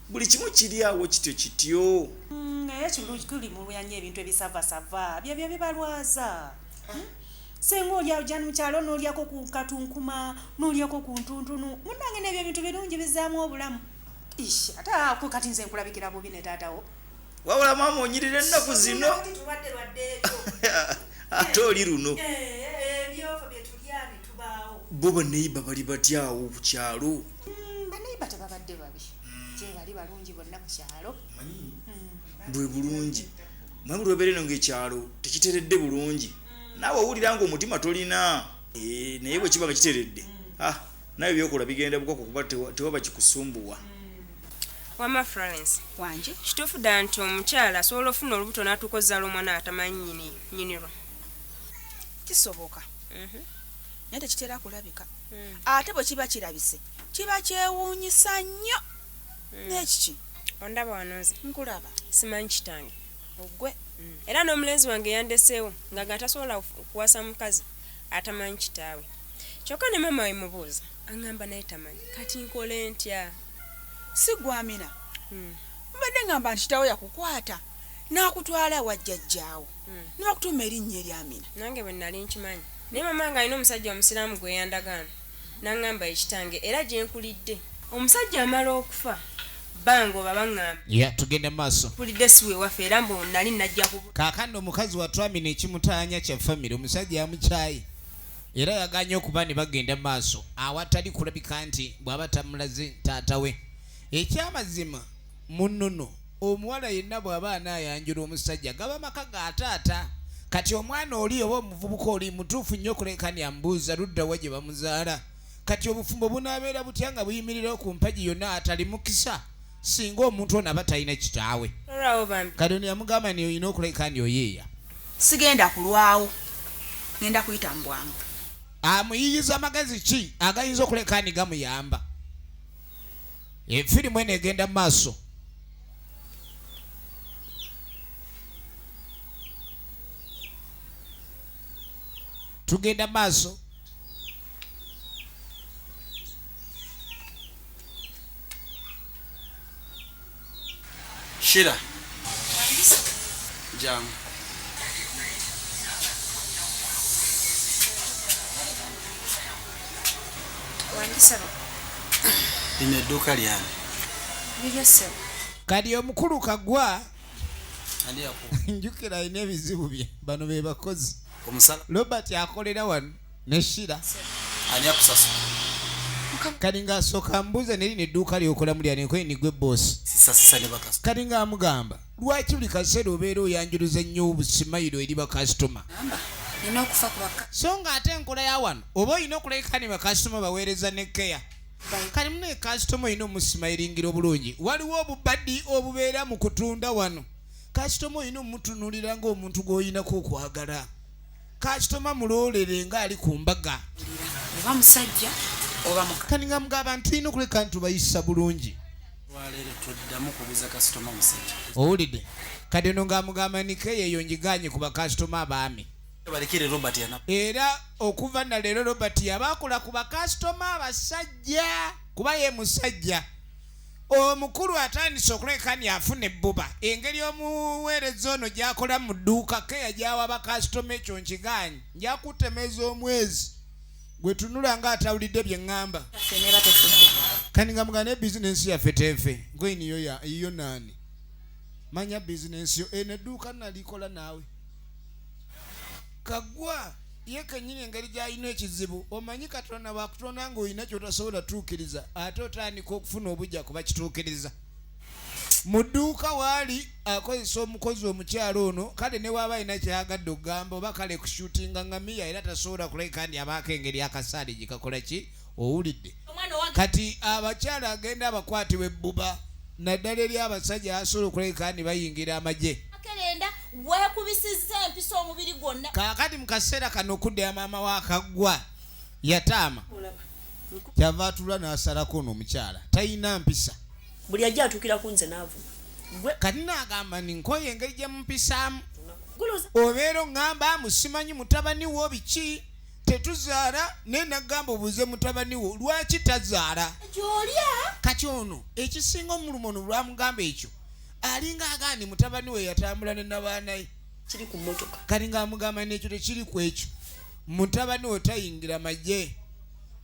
buli kimu kiri awo kityo kityo. Naye kiri mulya nnyo ebintu ebisavasava, byebyo bibalwaza. Senga olya ojja mu kyalo n'olyako ku katunkuma, n'olyako ku ntuntunu, munnange n'ebyo ebintu birungi bizzaamu obulamu. Ish, ate ako kati nze nkulabikira bubi ne taata wo. Wabula maama onyirira ennaku zino. Kati tulwadde lwadde ebyo. Ate oli luno. Ebyofa bye tulya ne tubaawo. Bo baneiba bali batya awo ku kyalo? Baneiba tebabadde babi. Gye bali balungi bonna ku kyalo. Bwe bulungi. Manyi buli lw'obeera eno ng'ekyalo tekiteredde bulungi, naawe owulira ng'omutima tolina. Naye bwe kiba nga kiteredde, ah, naawe by'okola bigenda bukoko kuba tewaba kikusumbuwa. Wamma Florence. Wangi. Kituufu ddala nti omukyala asobola ofuna olubuto n'atuuka ozaala omwana nga tamanyi nnyini nnyini lwo? Kisoboka. Naye tekitera kulabika. Ate bwe kiba kirabise kiba kyewuunyisa nnyo. N'ekiki? Ondaba wano nze? Nkulaba. Simanyi kitange. Oggwe. Era n'omulenzi wange yandeseewo ng'agamba tasobola kuwasa mukazi atamanyi kitaawe. Kyokka ne maama we mmubuuza aŋŋamba naye tamanyi. Kati nkole ntya? Si ggwe Amina? Mbadde ŋŋamba nti kitaawo yakukwata n'akutwala ewa jjajjaawo ne bakutuuma erinnya eryo Amina. Nange bwe nnali nkimanyi. Naye maama wange alina omusajja Omusiraamu gwe yandagaana n'aŋŋamba ye kitange era gye nkulidde. Omusajja amala okufa bangoba baŋŋamba. Ya, tugenda mu maaso. Mpulidde si we waffe era mbu nali najja ku. Kaakano omukazi wattu Amina ekimutaanya kya famire, omusajja yamukyaye era yagaanye okuba ne bagenda mu maaso awatali kulabika nti bw'aba tamulaze taata we. Ekyamazima mu nnono omuwala yenna bw'aba anaayanjula omusajja gaba maka ga taata. Kati omwana oli oba omuvubuka oli mutuufu nnyo okuleka ni amubuuza ludda wa gye bamuzaala. Kati obufumbo bunaabeera butya nga buyimirirawo ku mpagi yonna atali mukisa singa omuntu ono aba talina kitaawe? Tolwawo bambi. Kati ono yamugamba nti olina okuleka ndi oyeeya. Sigenda kulwawo, ngenda kuyita mu bwangu. Amuyiyiza amagezi ki agayinza okuleka ndi gamuyamba? Efirimu eno egenda mu maaso. Tugenda maaso. Shira, jangu. Wangisaba. Lino edduuka lyange. Liryo ssebo. Kati omukulu Kagwa Ani yakuwa? Njukira alina ebizibu bye, bano be bakozi. Omusala. Robert akolera wano ne Shira. Ani akusasula? Kati ng'asooka mbuuza neri nedduuka lyokolamu lyani, nkoye nigwe boosi. Sisasisa ne bakasitoma. Kati ng'amugamba lwaki buli kaseera obeera oyanjuluza nnyo obusimayiro eri bakasitoma, Nina okufa ku baka. So ng'ate enkola ya wano oba olina okuleka ne bakasitoma baweereza ne keya. Kati munaye kasitoma olina omusimayiringira obulungi. Waliwo obubadi obubeera mu kutunda wano. Kasitoma olina omutunuulira ng'omuntu gw'oyinako okwagala. Kasitoma muloolere ng'ali ku mbaga. Oba musajja oba mukazi. Kati nga mugamba nti tulina okuleka nti tubayisa bulungi. Lwaleero toddamu kuguza kasitoma musajja. Owulidde? Kati ono ng'amugamba ni keya eyo ngiganye ku bakasitoma abaami. Balekere Robert yana. Era okuva na leero Robert yaba akola ku bakasitoma abasajja kuba ye musajja. Omukulu atandise okuleka ni afuna ebbuba engeri omuweereza ono gy'akola mu dduuka keya gy'awa bakasitoma. Ekyo nkigaanyi, nja kutemeza omwezi gwe tunula ng'atawulidde bye ŋŋamba. Ffe neeba tefudde. Kati nga mugana bizinensi yaffe teefe ngoyiniyo ya iyo naani manya bizinensi yo eno edduuka nalikola naawe. Kagwa ye kennyini engeri gy'alina ekizibu, omanyi Katonda bw'akutonda ng'olina ky'otasobola tuukiriza, ate otandika okufuna obujja kuba kituukiriza. Mu dduuka waali akozesa omukozi omukyalo ono, kale ne waaba alina kyayagadde okugamba oba kale kushutinga ngamiya, era tasobola kulabika nti abaako engeri akasaali gye kakola ki. Owulidde? Kati abakyala agenda abakwatibwa ebbuba naddala eri abasajja asobola okulabika nti bayingira amagye. Makerenda weekubisizza empiso omubiri gwonna. Kaakati mu kaseera kano okudda maama wa Kaggwa yataama, kyava atula n'asalako ono omukyala talina mpisa. Buli ajja atuukira ku nze n'avuma. Gwe Kati naagamba nti nkoye engeri gye mumpisaamu. Guloza. Obeera oŋŋamba musimanyi mutabani wo biki tetuzaala, naye nagamba obuuze mutabani wo lwaki tazaala. Gy'olya. Kati ono ekisinga omulumo ono lwamugamba ekyo alinga agaani mutabani we yatambula ne nabaana ye. Kiri ku mmotoka. Kati ng'amugamba n'ekyo tekiri ku ekyo, mutabani we tayingira magye.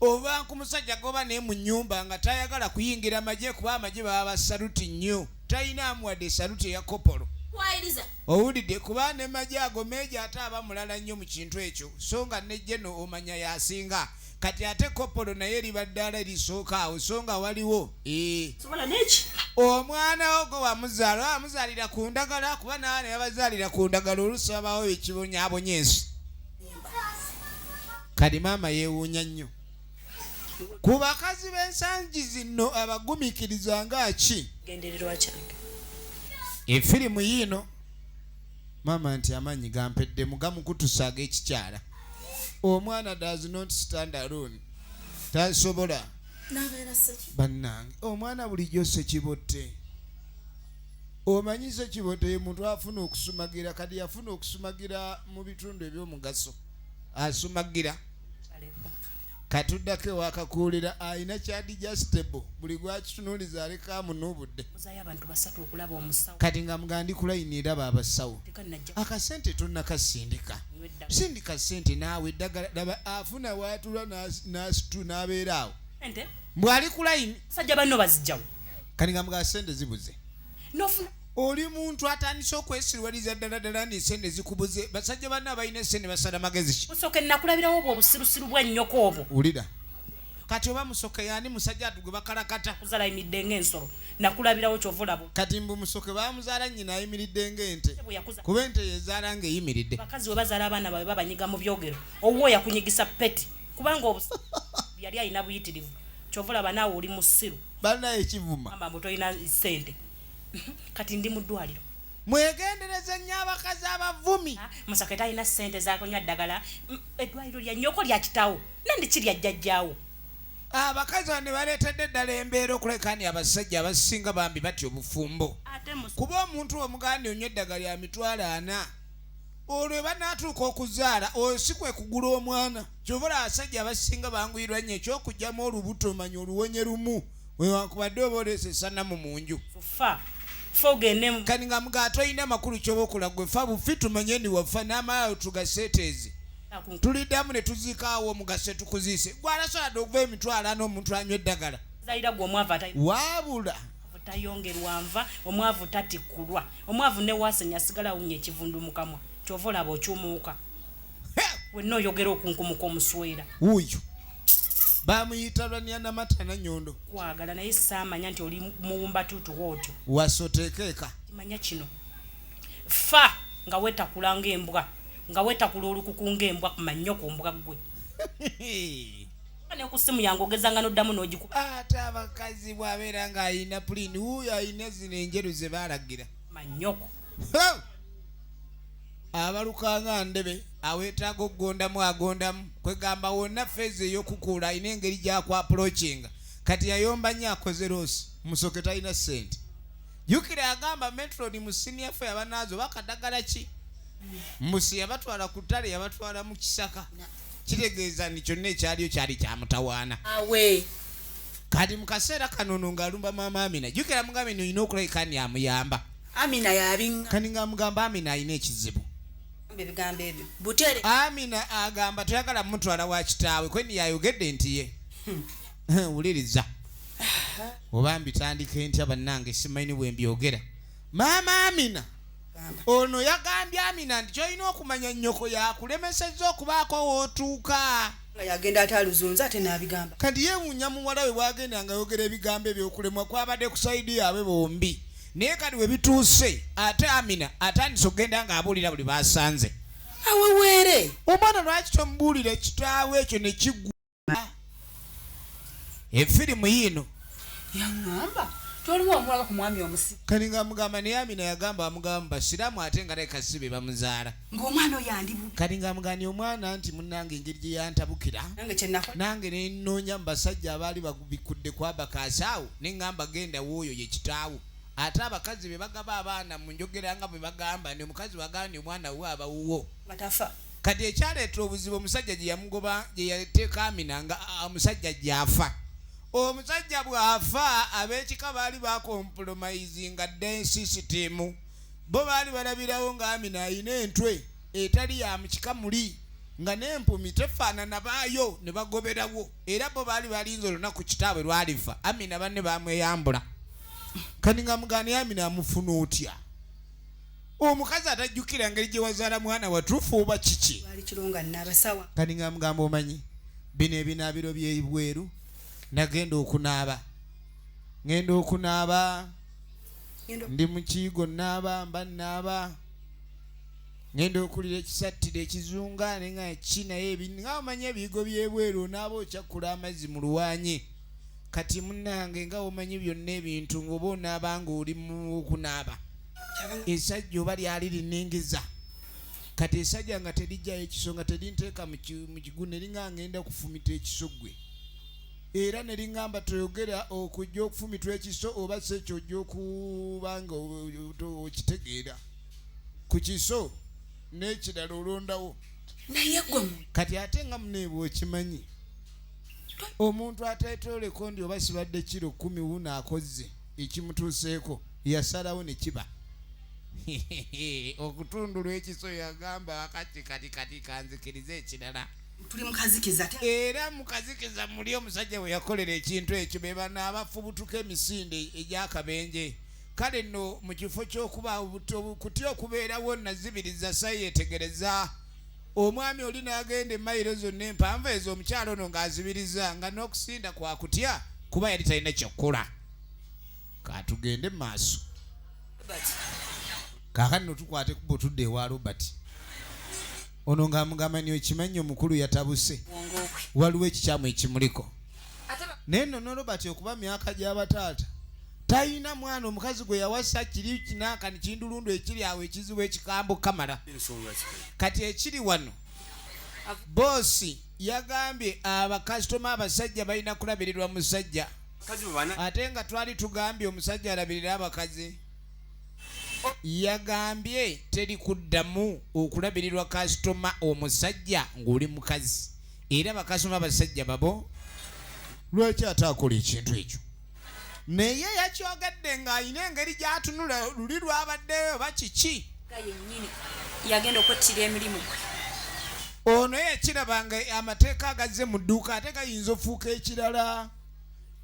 Oba ku musajja goba naye mu nnyumba nga tayagala kuyingira magye kuba amagye baba basaluti nnyo, talina amuwadde saluti eya kopolo. Kwayiriza. Owulidde? Kuba ne magye ago meeja ate aba mulala nnyo mu kintu ekyo, so nga ne jeno omanya yasinga. Kati ate kopolo naye liba ddaala erisooka awo, so nga waliwo Sobola n'eki? Omwana wo gwe wamuzaala wamuzaalira ku ndagala, kuba n'abaana yabazaalira ku ndagala, oluusi wabaawo ekibonyaabonya ensi. Kati maama yeewuunya nnyo ku bakazi b'ensangi zino abagumiikiriza nga ki. Gendererwa kyange. Efirimu yiino maama nti amaanyi gampeddemu gamukutusa ag'ekikyala. Omwana does not stand alone, tasobola. Nabeera seki. Bannange, omwana bulijjo Sekibotte, omanyi Sekibotte ye muntu afuna okusumagira. Kati yafuna okusumagira mu bitundu eby'omugaso, asumagira. Katuddako ewakakuulira alina kya digestible, buli gwakitunuuliza aleka amunuubudde. Muzaayo abantu basatu okulaba omusawo. Kati nga mugandi ku layini eraba abasawo. Teka najja. Akasente tonnakasindika, sindika sente naawe eddagala. Laba afuna waatula n'asitu n'abeera awo. Ente. Mbw'ali ku layini. Sajja banno bazijjawo. Kati nga mugaa sente zibuze. Nofuna. Oli muntu atandise okwesirwaliza ddala ddala ndi sente zikubuze. Basajja banna abalina esente basala magezi ki? Musoke nakulabirawo obwo obusirusiru bwa nnyoko obwo. Wulira kati oba Musoke yani musajja atu gwe bakalakata. Kuzaala ayimiridde ng'ensolo, nakulabirawo kyova olaba. Kati mbu Musoke bamuzaala nnyina ayimiridde ng'ente. Bwe yakuza. Kuba ente yezaala ng'eyimiridde. Abakazi bwe bazaala abaana baabwe babanyiga mu byogero, owuwo yakunyigisa peti kubanga obusi Yali alina buyitirivu, kyova olaba naawe oli musiru. Banaye kivuma. Gamba mbu tolina ssente. Kati ndi mu ddwaliro. Mwegendereze nnyo abakazi abavumi. Musake talina ssente zakunywa ddagala. Eddwaliro lya nnyoko, lya kitawo, nandi kirya jjajjaawo. Abakazi bano ne baleetedde ddala embeera okuleka ni abasajja abasinga bambi batya obufumbo. Ate Kuba omuntu omuganda onywa eddagala lya 400,000, olwo banaatuuka okuzaala, oyo si kwe kugula omwana. Kyova olaba abasajja abasinga banguyirwa nnyo ekyokugyamu olubuto, manya oluwonye lumu, wewankubadde oba oleese esanamu mu nju. Fa fa ogende Kati nga mugaa tolina makulu kyoba okola, gwe fa bufi tumanye ni wafa, n'amalaalo tugaseeteeze, tuliddamu ne tuziikaawo omugase tukuziise. Gwe alasoboladde okuva 400,000 omuntu anywa eddagala? Zalira gwe omwavu Waabula tayongerwa nva, omwavu tatikkulwa, omwavu ne waasenya asigala awunya ekivundu mu kamwa. Kyova olaba okyumuuka wenna oyogera okunkumuka omuswera. Wuuyo bamuyita lwania namata nanyondo. Kwagala naye saamanya nti oli muwumbatuutu otyo. Wasoteekeeka. Kimanya kino, fa nga weetakula ng'embwa, nga weetakula olukuku ng'embwa ku mannyoko, mbwa ggwe. Ne ku ssimu yange ogezanga n'oddamu n'ogikuba. Ate abakazi bw'abeera ng'ayina pulini, wuuyo ayina zino enjeru ze baalagira. Mannyoko. Abaluka nga ndebe, aweetaaga okugondamu agondamu, kwegamba wonna feezi ey'okukuula alina engeri gy'akwapulochinga. Kati yayomba nnyo, akoze loss. Musoke talina ssente. Jjukira agamba metroni mu siniya fe yabanaazo bakadagala ki musi, yabatwala ku ttale, yabatwala mu kisaka, kitegeeza nti kyonna ekyaliyo kyali kyamutawaana. Awe. Kati mu kaseera kano ono ng'alumba maama Amina. Jjukira mugambe nti olina okulabika ni amuyamba. Amina yabinga. Kati ng'amugamba Amina alina ekizibu. Ebigambo ebyo butere. Amina agamba toyagala mutwala wa kitaawe, kweni yayogedde nti ye wuliriza oba mbitandike ntya, bannange simanyi bwe mbyogera. Maama Amina ono yagambye Amina nti kyolina okumanya, nnyoko yakulemesezza okubaako w'otuuka. Nga yagenda ate aluzunza ate n'abigamba. Kati yeewuunya muwala we bwagenda nga ayogera ebigambo ebyokulemwa kwabadde ku side yaabwe bombi, naye kati we bituuse ate Amina atandise okugenda ng'abuulira buli basanze. Aweweere. Omwana lwaki tomubuulira kitaawe ekyo ne kiggwa? Efirimu yiino. Yaŋŋamba toliwo omulaba ku mwami omusi. Kati nga mugamba naye Amina yagamba amugamba basiraamu ate nga leka si be bamuzaala. Ng'omwana oyo andi bubi. Kati nga mugamba omwana nti munnange engeri gye yantabukira, Nange kye nakola. Nange ne nnoonya mu basajja abaali bagubikudde ku abakaasi awo, ne ŋŋamba genda w'oyo ye kitaawo. Ate abakazi be bagaba abaana mu njogera nga bwe bagamba nti omukazi wagamba nti omwana we aba wuwo. Nga tafa. Kati ekyaleeta obuzibu, omusajja gye yamugoba, gye yateeka Amina, nga omusajja gy'afa. Omusajja bw'afa, ab'ekika baali bakompulomayizinga dda sisitimu. Bo baali balabirawo nga Amina alina entwe etali ya mu kika muli, nga n'empumi tefaanana baayo, ne bagoberawo. Era bo baali balinze olunaku kitaabwe lwalifa, Amina banne bamweyambula. Kati nga mugani Amina amufuna otya omukazi atajjukira ngeri gye wazaala mwana watuufu oba kiki? Lwali kiro nga naabasawa. Kati nga mugamba omanyi bino ebinaabiro by'ebweru, nagenda okunaaba, ngenda okunaaba, ndi mu kiyigo naaba, mba naaba, ngenda okulira ekisattiro ekizunga, ne nga ki, naye nga omanyi ebiyigo by'ebweru onaaba okyakkula amazzi mu luwanyi. Kati munnange nga omanyi byonna ebintu ng'oba onaaba ng'oli mu kunaaba, esajja oba lyali linningiza. Kati esajja nga terijjayo ekiso, nga terinteeka mu kigu, ne linga ngenda kufumita ekiso ggwe, era ne liŋŋamba toyogera okujja okufumitwa ekiso, oba si ekyo ojja okuba nga okitegeera ku kiso n'ekirala olondawo. Naye gwe Kati ate nga muneebwe okimanyi omuntu ateetooleko ndi oba sibadde kiro 10 wuno akoze ekimutuuseeko, yasalawo ne kiba okutundulwa ekiso. Yagamba akati kati kati kanzikirize ekirala. Tuli mukazikiza ate. Era mukazikiza muli omusajja bwe yakolera ekintu ekyo, be bano abafubutuka emisinde egy'akabenje. Kale nno mu kifo ky'okuba kutya okubeerawo nazibiriza sayeetegereza omwami oli n'agenda emayiro zonna empanvu ezo, omukyalo ono ng'azibiriza nga n'okusinda kwa kutya kuba yali talina kyakkola. Katugende mu maaso. Kaakati nno tukwate kuba otudde ewa Robert. Ono ng'amugamba nti okimanyi omukulu yatabuse, waliwo ekikyamu ekimuliko. Naye nno ne Robert okuba myaka gy'abataata talina mwana, omukazi gwe yawasa kiri kinaakani kindulundu ekiri awo ekizibu ekikambo kamala. Ensonga kikali. Kati ekiri wano, boosi yagambye abakasitoma abasajja balina kulabirirwa musajja. Kazi bana. Ate nga twali tugambye omusajja alabirira abakazi, yagambye teri kuddamu okulabirirwa kasitoma omusajja ng'oli mukazi, era bakasitoma abasajja babo. Lwaki ate akola ekintu ekyo? Naye yakyogadde ng'alina engeri gy'atunula luli lwabaddeyo oba kiki. Nga yennyini yagenda okwettira emirimu gwe. Ono yakiraba nga amateeka agazze mu dduuka ate gayinza ofuuka ekirala.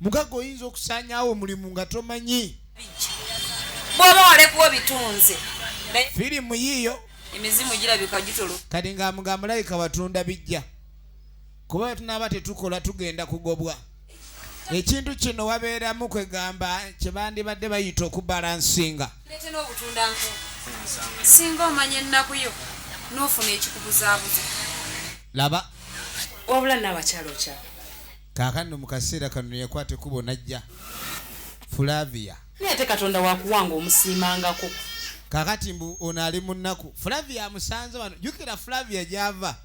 Mugagga oyinza okusaanyaawo omulimu nga tomanyi. Bw'oba walekuwo bitunze. Naye Firimu yiiyo. emizimu girabika gitolo. Kati ng'amugamba mulabika watunda bijja kuba tunaaba tetukola tugenda kugobwa. Ekintu kino wabeeramu kwegamba kye bandibadde bayita okubalansinga. Leete n'obutunda nku. Singa omanya ennaku yo n'ofuna ekikubuzaabuza. Laba. Wabula n'abakyala okyala. Kaakano mu kaseera kano yakwata ekkubo n'ajja Flavia. Naye ate Katonda wakuwanga omusiimangako. Kaakati mbu ono ali mu nnaku. Flavia amusanze wano. Jjukira Flavia gy'ava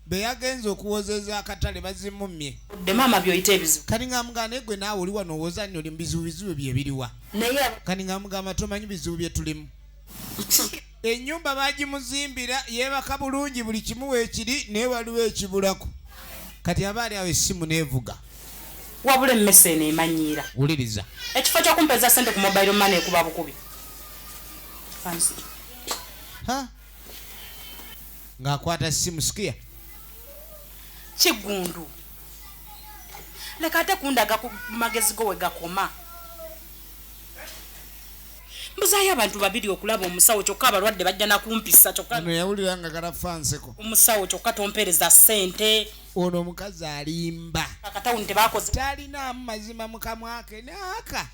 be yagenze okuwozeza akatale bazimummye. Dde maama by'oyita ebizibu. Kati ng'amugamba naye gwe naawe oli wano owoza nti oli mu bizibu, bizibu bye biriwa? Naye Kati ng'amugamba tomanyi bizibu bye tulimu. Ennyumba bagimuzimbira, yeebaka bulungi, buli kimu weekiri, naye waliwo ekibulako. Kati aba ali awo essimu n'evuga. Wabula emmese eno emanyiira. Wuliriza. Ekifo ky'okumpeeza ssente ku mobile money ekuba bukubi. Ha? Ng'akwata ssimu sikiya. Kiggundu. Leka ate kundaga ku magezi go we gakoma. Mbuzaayo abantu babiri okulaba omusawo kyokka abalwadde bajja na kumpisa kyokka. Ono yawulira nga kalafa nseko. Omusawo kyokka tompeereza ssente. Ono omukazi alimba. Akatawuni tebakoze. Talinaamu mazima mu kamwa ke n'aka.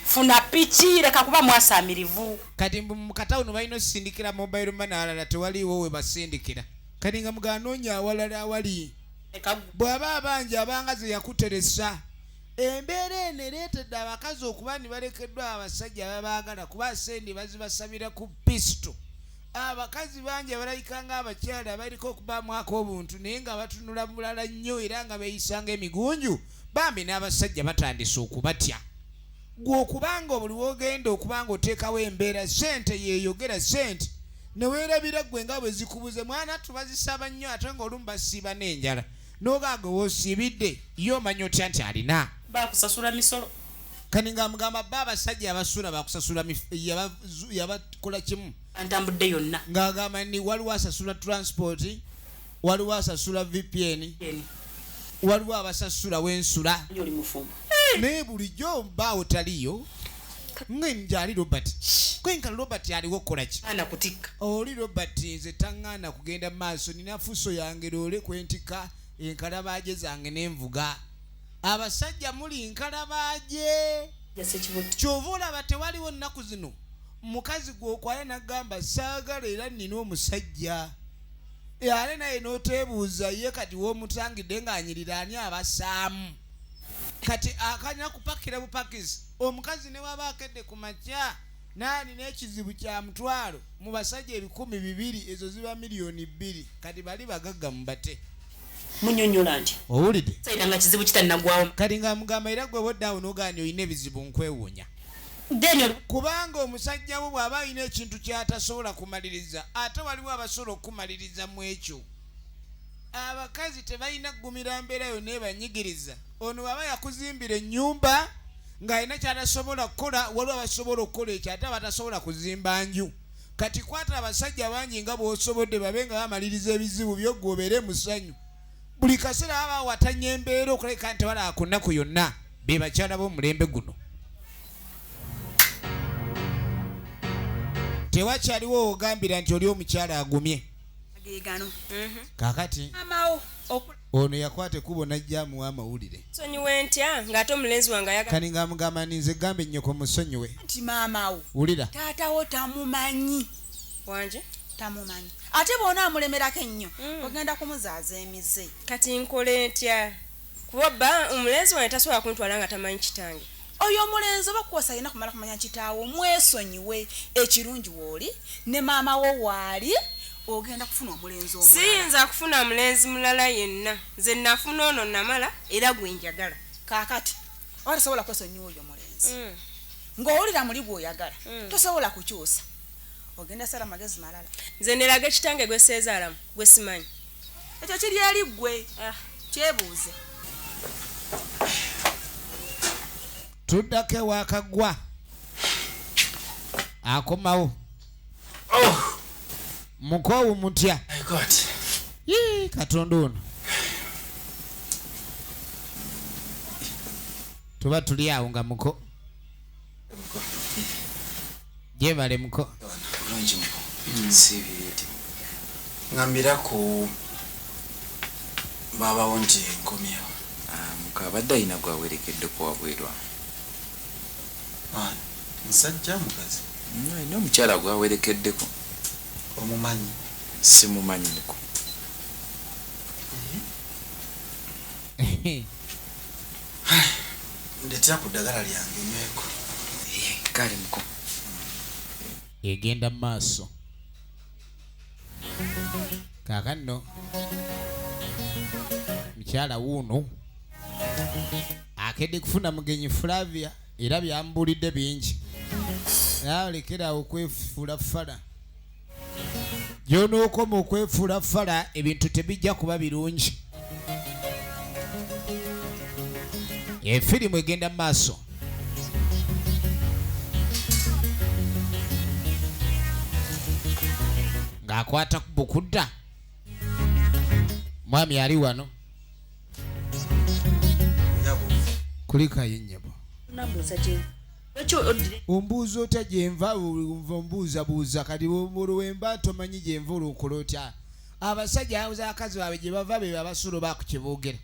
Funa piki leka kuba mwasaamirivu. Kati mbu mu katawuni balina osindikira mobile money, awalala tewaliiwo we basindikira. Kati nga muganoonya awalala awali. Bw'aba abanja abanga ze yakuteresa. Embeera eno ereetedde abakazi okuba ne balekeddwa abasajja ababaagala kuba sente bazibasabira ku pisito. Abakazi bangi abalabika ng'abakyala abaliko okubaamu ak'obuntu naye nga batunula bulala nnyo era nga beeyisa ng'emigunju, bambi n'abasajja batandise okubatya. Ggwe okubanga buli w'ogenda okuba ng'oteekawo embeera ssente yeeyogera ssente ne weerabira ggwe nga bwe zikubuze. Mwana ttu bazisaba nnyo ate ng'olumu basiiba n'enjala n'ogaa gwe w'osiibidde ye omanya otya nti alina. Bakusasula misolo. Kati ng'amugamba bo abasajja abasula bakusasula yabakola kimu. Antambudde yonna. Ng'agamba ni waliwo asasula transport, waliwo asasula VPN, waliwo abasasula wensula. Oli mufumbo. Naye bulijjo mbaawo taliyo. Ngenja ali Robert. Kwenka Robert aliwo kukola ki? Ana kutikka. Oli Robert nze taŋŋaana kugenda mu maaso, nina fuso yange loole kwentika enkalabaaje zange n'envuga. Abasajja muli nkalabaaje. Ky'ova olaba tewaliwo nnaku zino mukazi gw'okwala n'agamba saagala era nnina omusajja. Ate naye n'oteebuuza ye kati w'omutangidde ng'anyirira ani abassaamu. Kati akanya kupakira bupakizi. Omukazi ne waba akedde ku makya n'alina ekizibu kya mutwalo mu basajja 2,000, ezo ziba 2,000,000. Kati bali bagagga mubate. Munyonnyola nti. Owulidde? Sayira nga kizibu kitannagwawo. Kati nga mugamba era gwe bw'odda awo n'ogaana olina ebizibu nkwewuunya. Daniel. Kubanga omusajja wo bw'aba alina ekintu ky'atasobola kumaliriza, ate waliwo abasobola okumaliriza mu ekyo. Abakazi tebalina kugumira mbeera yonna ebanyigiriza. Ono bw'aba yakuzimbira ennyumba ng'alina ky'atasobola kukola, waliwo abasobola okukola ekyo ate abatasobola kuzimba nju. Kati kwata abasajja bangi nga bw'osobodde babe nga bamaliriza ebizibu byo ggwe obeere mu ssanyu. Buli kaseera baba bawatanya embeera okulabika nti tebalaba ku nnaku yonna. Be bakyala b'omulembe guno. Tewakyaliwo w'ogambira nti oli omukyala agumye. Geegano. Kaakati Amawo ono yakwata ekkubo n'ajja amuwa amawulire. Nsonyiwe ntya ng'ate omulenzi wange ayagala. Kati ng'amugamba nti nze gamba ennyoko musonyiwe. Nti maama wo. Wulira. Taata wo tamumanyi. Wangi? Tamumanyi. Ate bw'onaamulemerako ennyo ogenda kumuzaaza emize. Kati nkole ntya? Kuba bba omulenzi wange tasobola kuntwala nga tamanyi kitange. Oyo omulenzi oba kuwasa alina kumala kumanya kitaawo. Mwesonyiwe, ekirungi wooli ne maama wo waali, ogenda kufuna omulenzi omulala. Siyinza kufuna mulenzi mulala yenna, nze nafuna ono namala era gwe njagala. Kaakati oba tosobola kwesonyiwa oyo omulenzi ng'owulira muli gw'oyagala, tosobola kukyusa, ogenda sala magezi malala. Nze neraga kitange gwe seezaalamu gwe simanyi? Ekyo kiri eri ggwe, kyebuuze. Tuddako ewakaggwa, akomawo mukoowu mutya. Yii, Katonda ono tuba tuli awo nga muko gyebale muko. Bulungi muko, siibye. Ŋambirako baabawo nti nkomyewo. Muko abadde alina gwawerekeddeko wabweru. Musajja, mukazi? Alina omukyala gwawerekeddeko. Omumanyi? Simumanyi muko. Ndetera ku ddagala lyange nyweko. Kale muko. Egenda mu maaso kaakano. Mukyala wuuno akedde kufuna mugenyi Flavia, era byambulidde bingi. Naye olekerawo okwefuula fala. Gyonookoma okwefuula fala, ebintu tebijja kuba birungi. Efirimu egenda mu maaso. Ng'akwata ku bukudda, mwami ali wano. Kulikayo nnyabo. Nambuuza gye lwaki oddire. Ombuuza otya gyenva? Ombuuzabuuza kati olwemba tomanyi gyenva, olwokola otya? Abasajja abuza abakazi baabwe gye bava, be babasulo bakukyeboogera.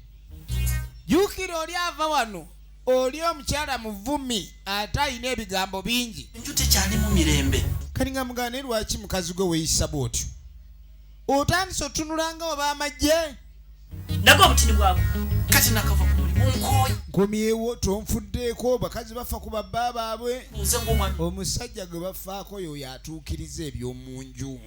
Jjukira oli ava wano, oli omukyala muvumi ate alina ebigambo bingi. Enju tekyalimu mirembe. Kati nga mugana, naye lwaki mukazi gwe weeyisa bw'otyo? Otandise otunulanga oba amagye. Ndaga obutini bwabwe. Kati nakava ku mulimu, nkooye. Nkomyewo tonfuddeeko. Bakazi bafa ku babba baabwe. Nze ng'omwami. Omusajja gwe bafaako yoyo atuukiriza eby'omu nju.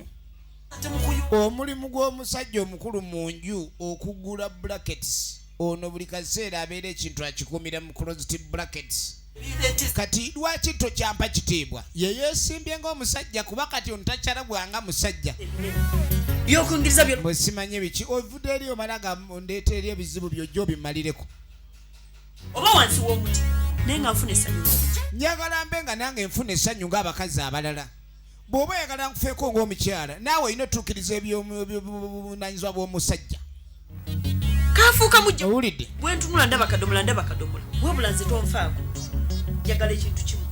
Ate mukuyu. Omulimu gw'omusajja omukulu mu nju okugula brackets. Ono buli kaseera abeera ekintu akikuumira mu closed brackets. Kati lwaki tokyampa kitiibwa? Ye yeesimbye ng'omusajja, kuba kati ono takyalabwanga musajja. Byokuyingiriza byo. Bwe simanye biki, ovudde eri omala ga ndeeta eri ebizibu byojja obimalireko. Oba wansi w'omuti, naye nga nfuna essanyu. Njagala mbe nga nange nfuna essanyu ng'abakazi abalala. Bw'oba oyagala nkufeeko ng'omukyala, naawe olina otuukiriza ebyobuvunanyizibwa bw'omusajja. Kafuuka mujja. Owulidde? Bwe ntunula ndaba kadomola, ndaba kadomola. Wabula nze tonfaako, njagala ekintu kimu,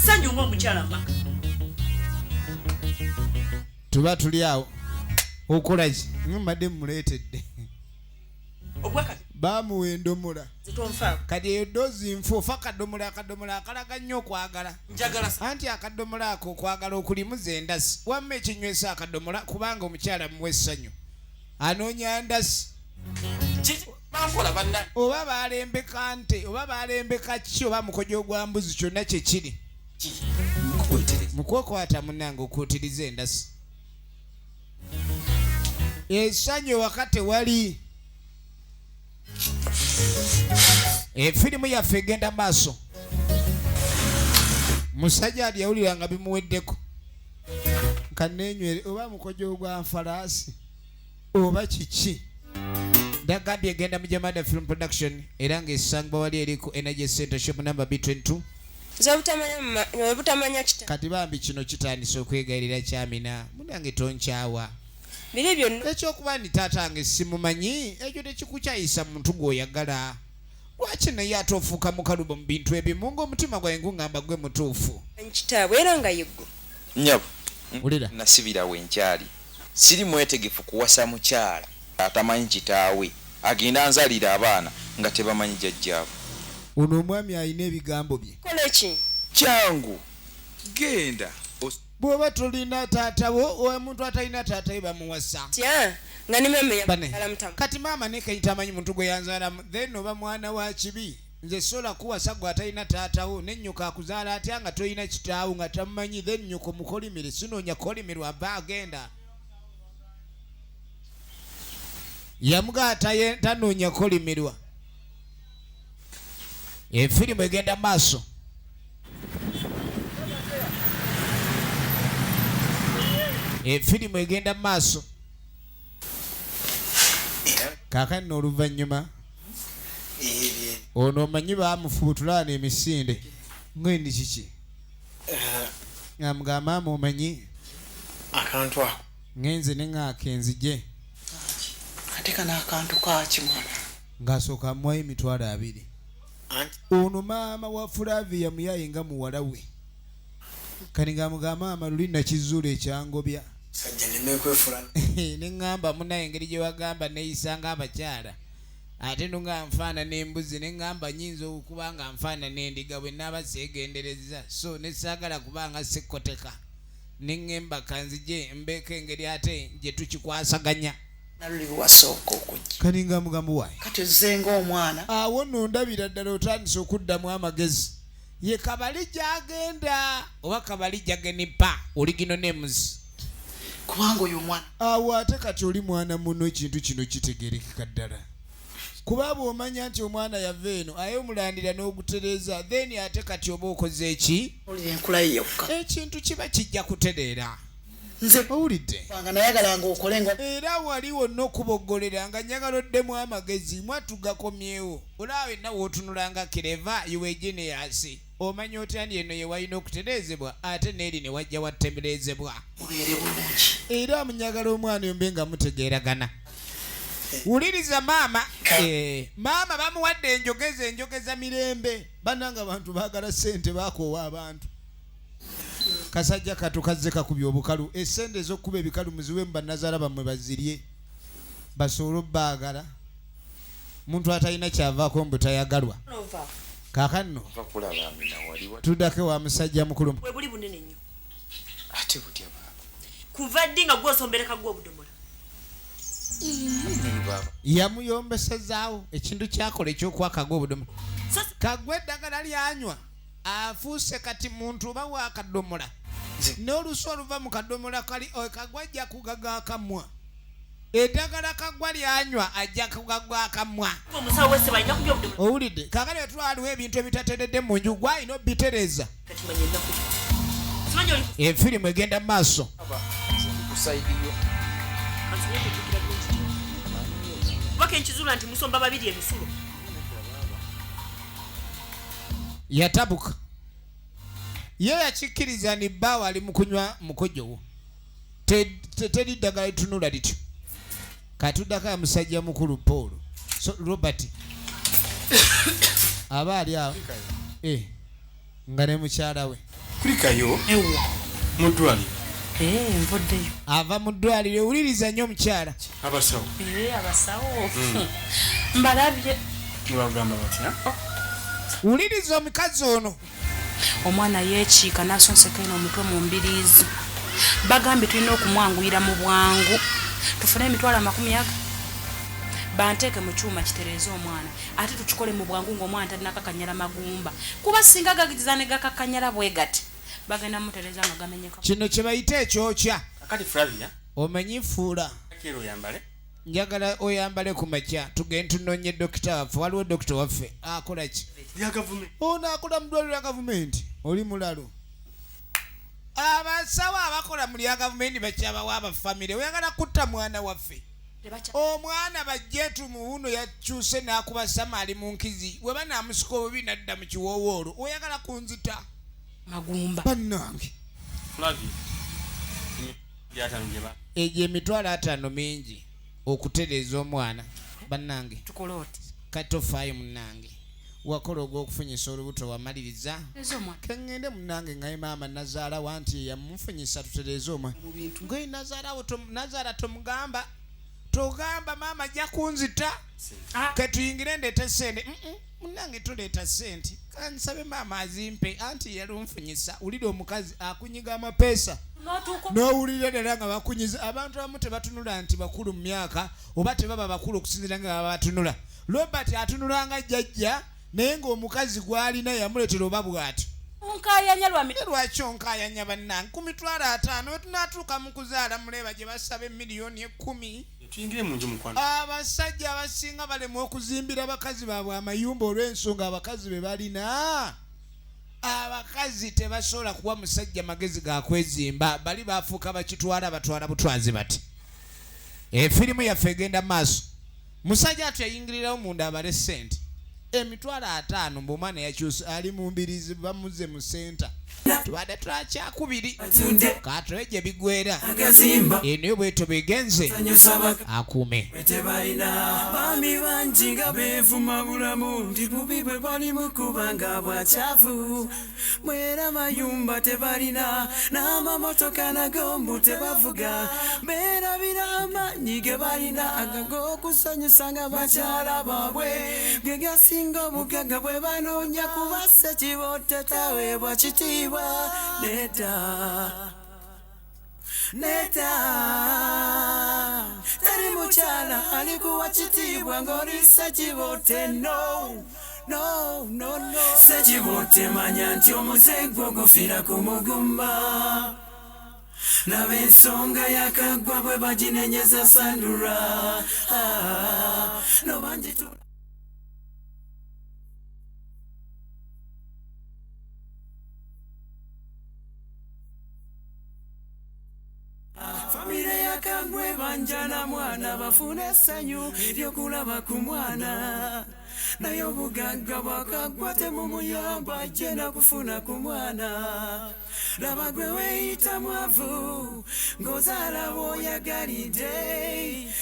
ssanyu ng'omukyala maka. Tuba tuli awo, okola ki? Mbadde mmuleetedde. Obwakati. Bamuwa endomola. Nze tonfaako. Kati eyo dozi nfu. Ofa kadomola, akadomola akalaga nnyo okwagala. Njagala. Anti akadomola ako okwagala okulimu ze ndasi. Wamma ekinywesa akadomola, kubanga omukyala muwa essanyu anoonya ndasi. Kiki bankola banna? Oba balembeka nte, oba balembeka ki, oba mukojo gwa mbuzi, kyonna kyekiri mukwokwata. Munnange, okuutiriza endasi, essanyu ewaka tewali. Efirimu yaffe egenda maaso. Musajja ali yawulira nga bimuweddeko, kanenywere oba mukojo gwa nfalaasi oba kiki. Ndagambye egenda mu Jamada Film Production, era ng'esangibwa wali eri ku Energy Center, shop number B22. Nze obutamanya kita. Kati bambi kino kitandise okwegayirira kyamina. Munange, tonkyawa. Biri byonna. Ekyokuba nti taatange simumanyi, ekyo tekikukyayisa muntu gw'oyagala. Lwaki naye ate ofuuka mukalubo mu bintu ebimu, ng'omutima gwange guŋŋamba gwe mutuufu? Kitaabwe era nga yeggwe. Nnyabo. Wulira. Nasibirawo enkyali, siri mwetegefu kuwasa mukyala atamanyi kitaawe, agenda anzalira abaana nga tebamanyi jjajjaabwe. Ono omwami alina ebigambo bye. Kola ki? Kyangu, genda. Bw'oba tolina taata wo, omuntu atalina taata we bamuwasa. Tya nga ne maama Bane. yagala mutamu. Kati maama ne tamanyi muntu gwe yanzaalamu, then oba mwana wa kibi. Nze sola kuwasa gwe atalina taata wo, nennyoko akuzaala atya nga tolina kitaawo nga tamumanyi, then nnyoko mukolimire. Sinoonya kolimirwa, aba agenda yamugaa tanoonya kolimirwa. Efirimu egenda maaso. Efirimu egenda maaso. Kaakati nno oluvannyuma ono omanyi bamufuutulaano emisinde ngwendi kiki, amugamba, maama omanyi Akantu ako. Ngenze neŋŋaaka enzije. Ate kano akantu kaki, mwana? Ng'asooka amuwayo 20,000. Anti Ono maama wa Fulaviya muyaye nga muwala we. Kati ng'amugamba, maama, luli nakizuula ekyangobya. Sajja nneme kwefula. Neŋŋamba munaye engeri gye wagamba neeyisa ng'abakyala, ate no nga nfaanana embuzi, neŋŋamba nyinza okuba nga nfaanana endiga bwe naaba seegendereza, so nesaagala kubanga sikkoteka, neŋŋemba kanzije mbeeko engeri ate gye tukikwasaganya. Naluli wasooka okujja. Kati nga mugamba waayi. Kati ozze ng'omwana. Awo nno ndabira ddala otandise okuddamu amagezi. Ye kabali gyagenda oba kabali jagenipa oligino names. Kubanga oyo omwana. Awo ate kati oli mwana muno, ekintu kino kitegerekeka ddala, kuba bw'omanya nti omwana yava eno aye omulandira n'ogutereeza, then ate kati oba okoze eki? Olira enkula ye yokka. Ekintu kiba kijja kutereera. Nze Owulidde? nga nayagalanga okole nga Era wali wonna okuboggolera nga njagala oddemu amagezi. Mwattu gakomyewo, olaba wenna wootunulanga clever, you genius. Omanya otya nti eno ye walina okutereezebwa, ate n'eri ne wajja watereezebwa? Mubeere bulungi. Era munyagala omwana yombe nga mutegeeragana. Wuliriza maama. Maama bamuwadde enjogeza, enjogeza mirembe. Bannanga abantu baagala ssente, bakoowa abantu. Kasajja kato kazze kakubya obukalu. Essente ez'okkuba ebikalu muziwe mu bannazaala bammwe bazirye basobole obbaagala. Muntu atalina kyavaako mbu tayagalwa. Kaakano Nva kulaba Amina wali wa tuddako wa musajja mukulu. Bwe buli bunene nnyo. Ate butya baaba? Kuva ddi nga gwosombereka gwe obudomola? Baaba. Yamuyombesezaawo ekintu kyakola ekyokwakaga obudomola. Kagwa eddagala lyanywa, afuuse kati muntu oba wakadomola n'olusu oluva mu kadomola kali kagwa ajja kugaga akamwa. Eddagala kagwa lyanywa ajja kugagwa akamwa. Omusawo wese balina kubya obudomola. Owulidde? Kakati wetwaliwo ebintu ebitateredde mu nju, gwalina obitereeza. Kati manya ennaku, simanyi oli Efirimu egenda mu maaso. Nze ndi ku side yo. Kansobole okujjukira bulungi kuba kenkizuula nti musomba babiri emisulo. Yatabuka. Ye yakikkiriza ni bbaawe ali mu kunywa mukojowo. Teri ddagala litunula lityo. Katuddako ya musajja mukulu Paul, so Robert aba ali awo nga ne mukyala we. Kulikayo mu ddwaliro. Nvuddeyo. Ava mu ddwaliro. Wuliriza nnyo omukyala. Abasawo. Abasawo mbalabye. Nibagamba batya? Wuliriza omukazi ono. Omwana yeekiika n'asonseka eno omutwe mu mbiriizi. Bagambye tulina okumwanguyira mu bwangu, tufune 200,000 banteeke mu kyuma kitereeze omwana, ate tukikole mu bwangu ng'omwana talinakakanyala magumba, kuba singa gagiza ne gakakanyala bwe gati, bagenda mutereeza nga gamenyeka. Kino kye bayita ekyokya. Kakati Flavia. Omanyi fuula. Kero oyambale. Njagala oyambale ku makya tugende tunoonye dokita waffe. Waliwo dokita waffe akola ki? Lya gavumenti. Ono akola mu ddwaliro lya gavumenti. Oli mulalu. Abasawo abakola mu lya gavumenti bakyabawa abafamire. Oyagala kutta mwana waffe? Omwana bajje tumuwuno yakyuse n'akuba sama ali mu nkizi, we banaamusika obubi nadda mu kiwoowoolo. Oyagala kunzita? Magumba. Bannange. Flavia, 50 gye ba Egyo 50,000 mingi okutereeza omwana, bannange. Tukole oti? Katofaayo munnange, wakola ogw'okufunyisa olubuto, wamaliriza. Tereeza omwana. Keŋŋende munnange ngaye maama nazaala wanti yamufunyisa, tutereeze omwana. Ngoye nazaalawo nazaala tomugamba. Togamba maama ajja kunzita, ketuyingire ndeete sente. Munange toleeta sente, kansabe maama azimpe, anti yalunfunyisa. Wulira omukazi akunyiga amapeesa n'owulira ddala nga bakunyiza. Abantu abamu tebatunula nti bakulu mu myaka oba tebaba bakulu okusinziira nga babatunula. Robert atunula nga jjajja, naye ng'omukazi gw'alina yamuleetera oba bw'ati. Onkayanya lwa Lwaki onkayanya bannange ku 50,000? We tunaatuuka mu kuzaala muleba gye basaba 10,000,000. Tuyingire mu nju, mukwano. Abasajja abasinga balemwa okuzimbira abakazi baabwe amayumba olw'ensonga abakazi be balina. Abakazi tebasobola kuwa musajja magezi ga kwezimba, bali bafuuka bakitwala batwala butwazi bati. Efirimu yaffe egenda mu maaso. Musajja atu yayingirirawo munda abale sente 50,000, mbu omwana yakyusa ali mu mbirizi, bamuze mu senta. Tubadde tulakyakubiri katulabe gye bigwera. Agazimba. Eno bwetyo bwegenze. Sanyusa baka- Akuume. Tebalina baami bangi nga beevuma bulamu nti bubi bwe balimu kubanga bwakyavu mwera mayumba tebalina n'amamotoka nago mbu tebavuga beerabira amaanyi ge balina agag'okusanyusa nga bakyala baabwe ge gasinga obugagga bwe banoonya kuba Ssekibotte taweebwa kitiibwa nedda nedda. Teri mukyala alikuwa kitiibwa ng'oli Ssekibotte. No, no, no, no. Ssekibotte, manya nti omuze gwo gufiira ku mugumba. Laba ensonga yakaggwa bwe baginenyeza Sandura. Ah, no bangi famire yakagwe banja na mwana bafune essanyu eryokulaba ku mwana, naye obugagga bwakaggwa temumuyamba ajje nakufuna ku mwana. Laba gwe weeyita mwavu ng'ozaala bw'oyagalidde,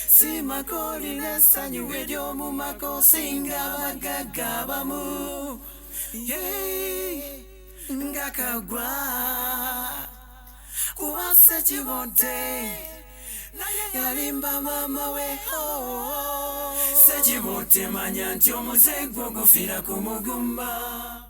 siimako olina essanyu ery'omu maka osinga abagagga abamu. Yeah, nga kagwa kuba Ssekibonte yalimba maama we. Oh, Ssekibonte, manya nti omuze gwo gufiira ku mugumba.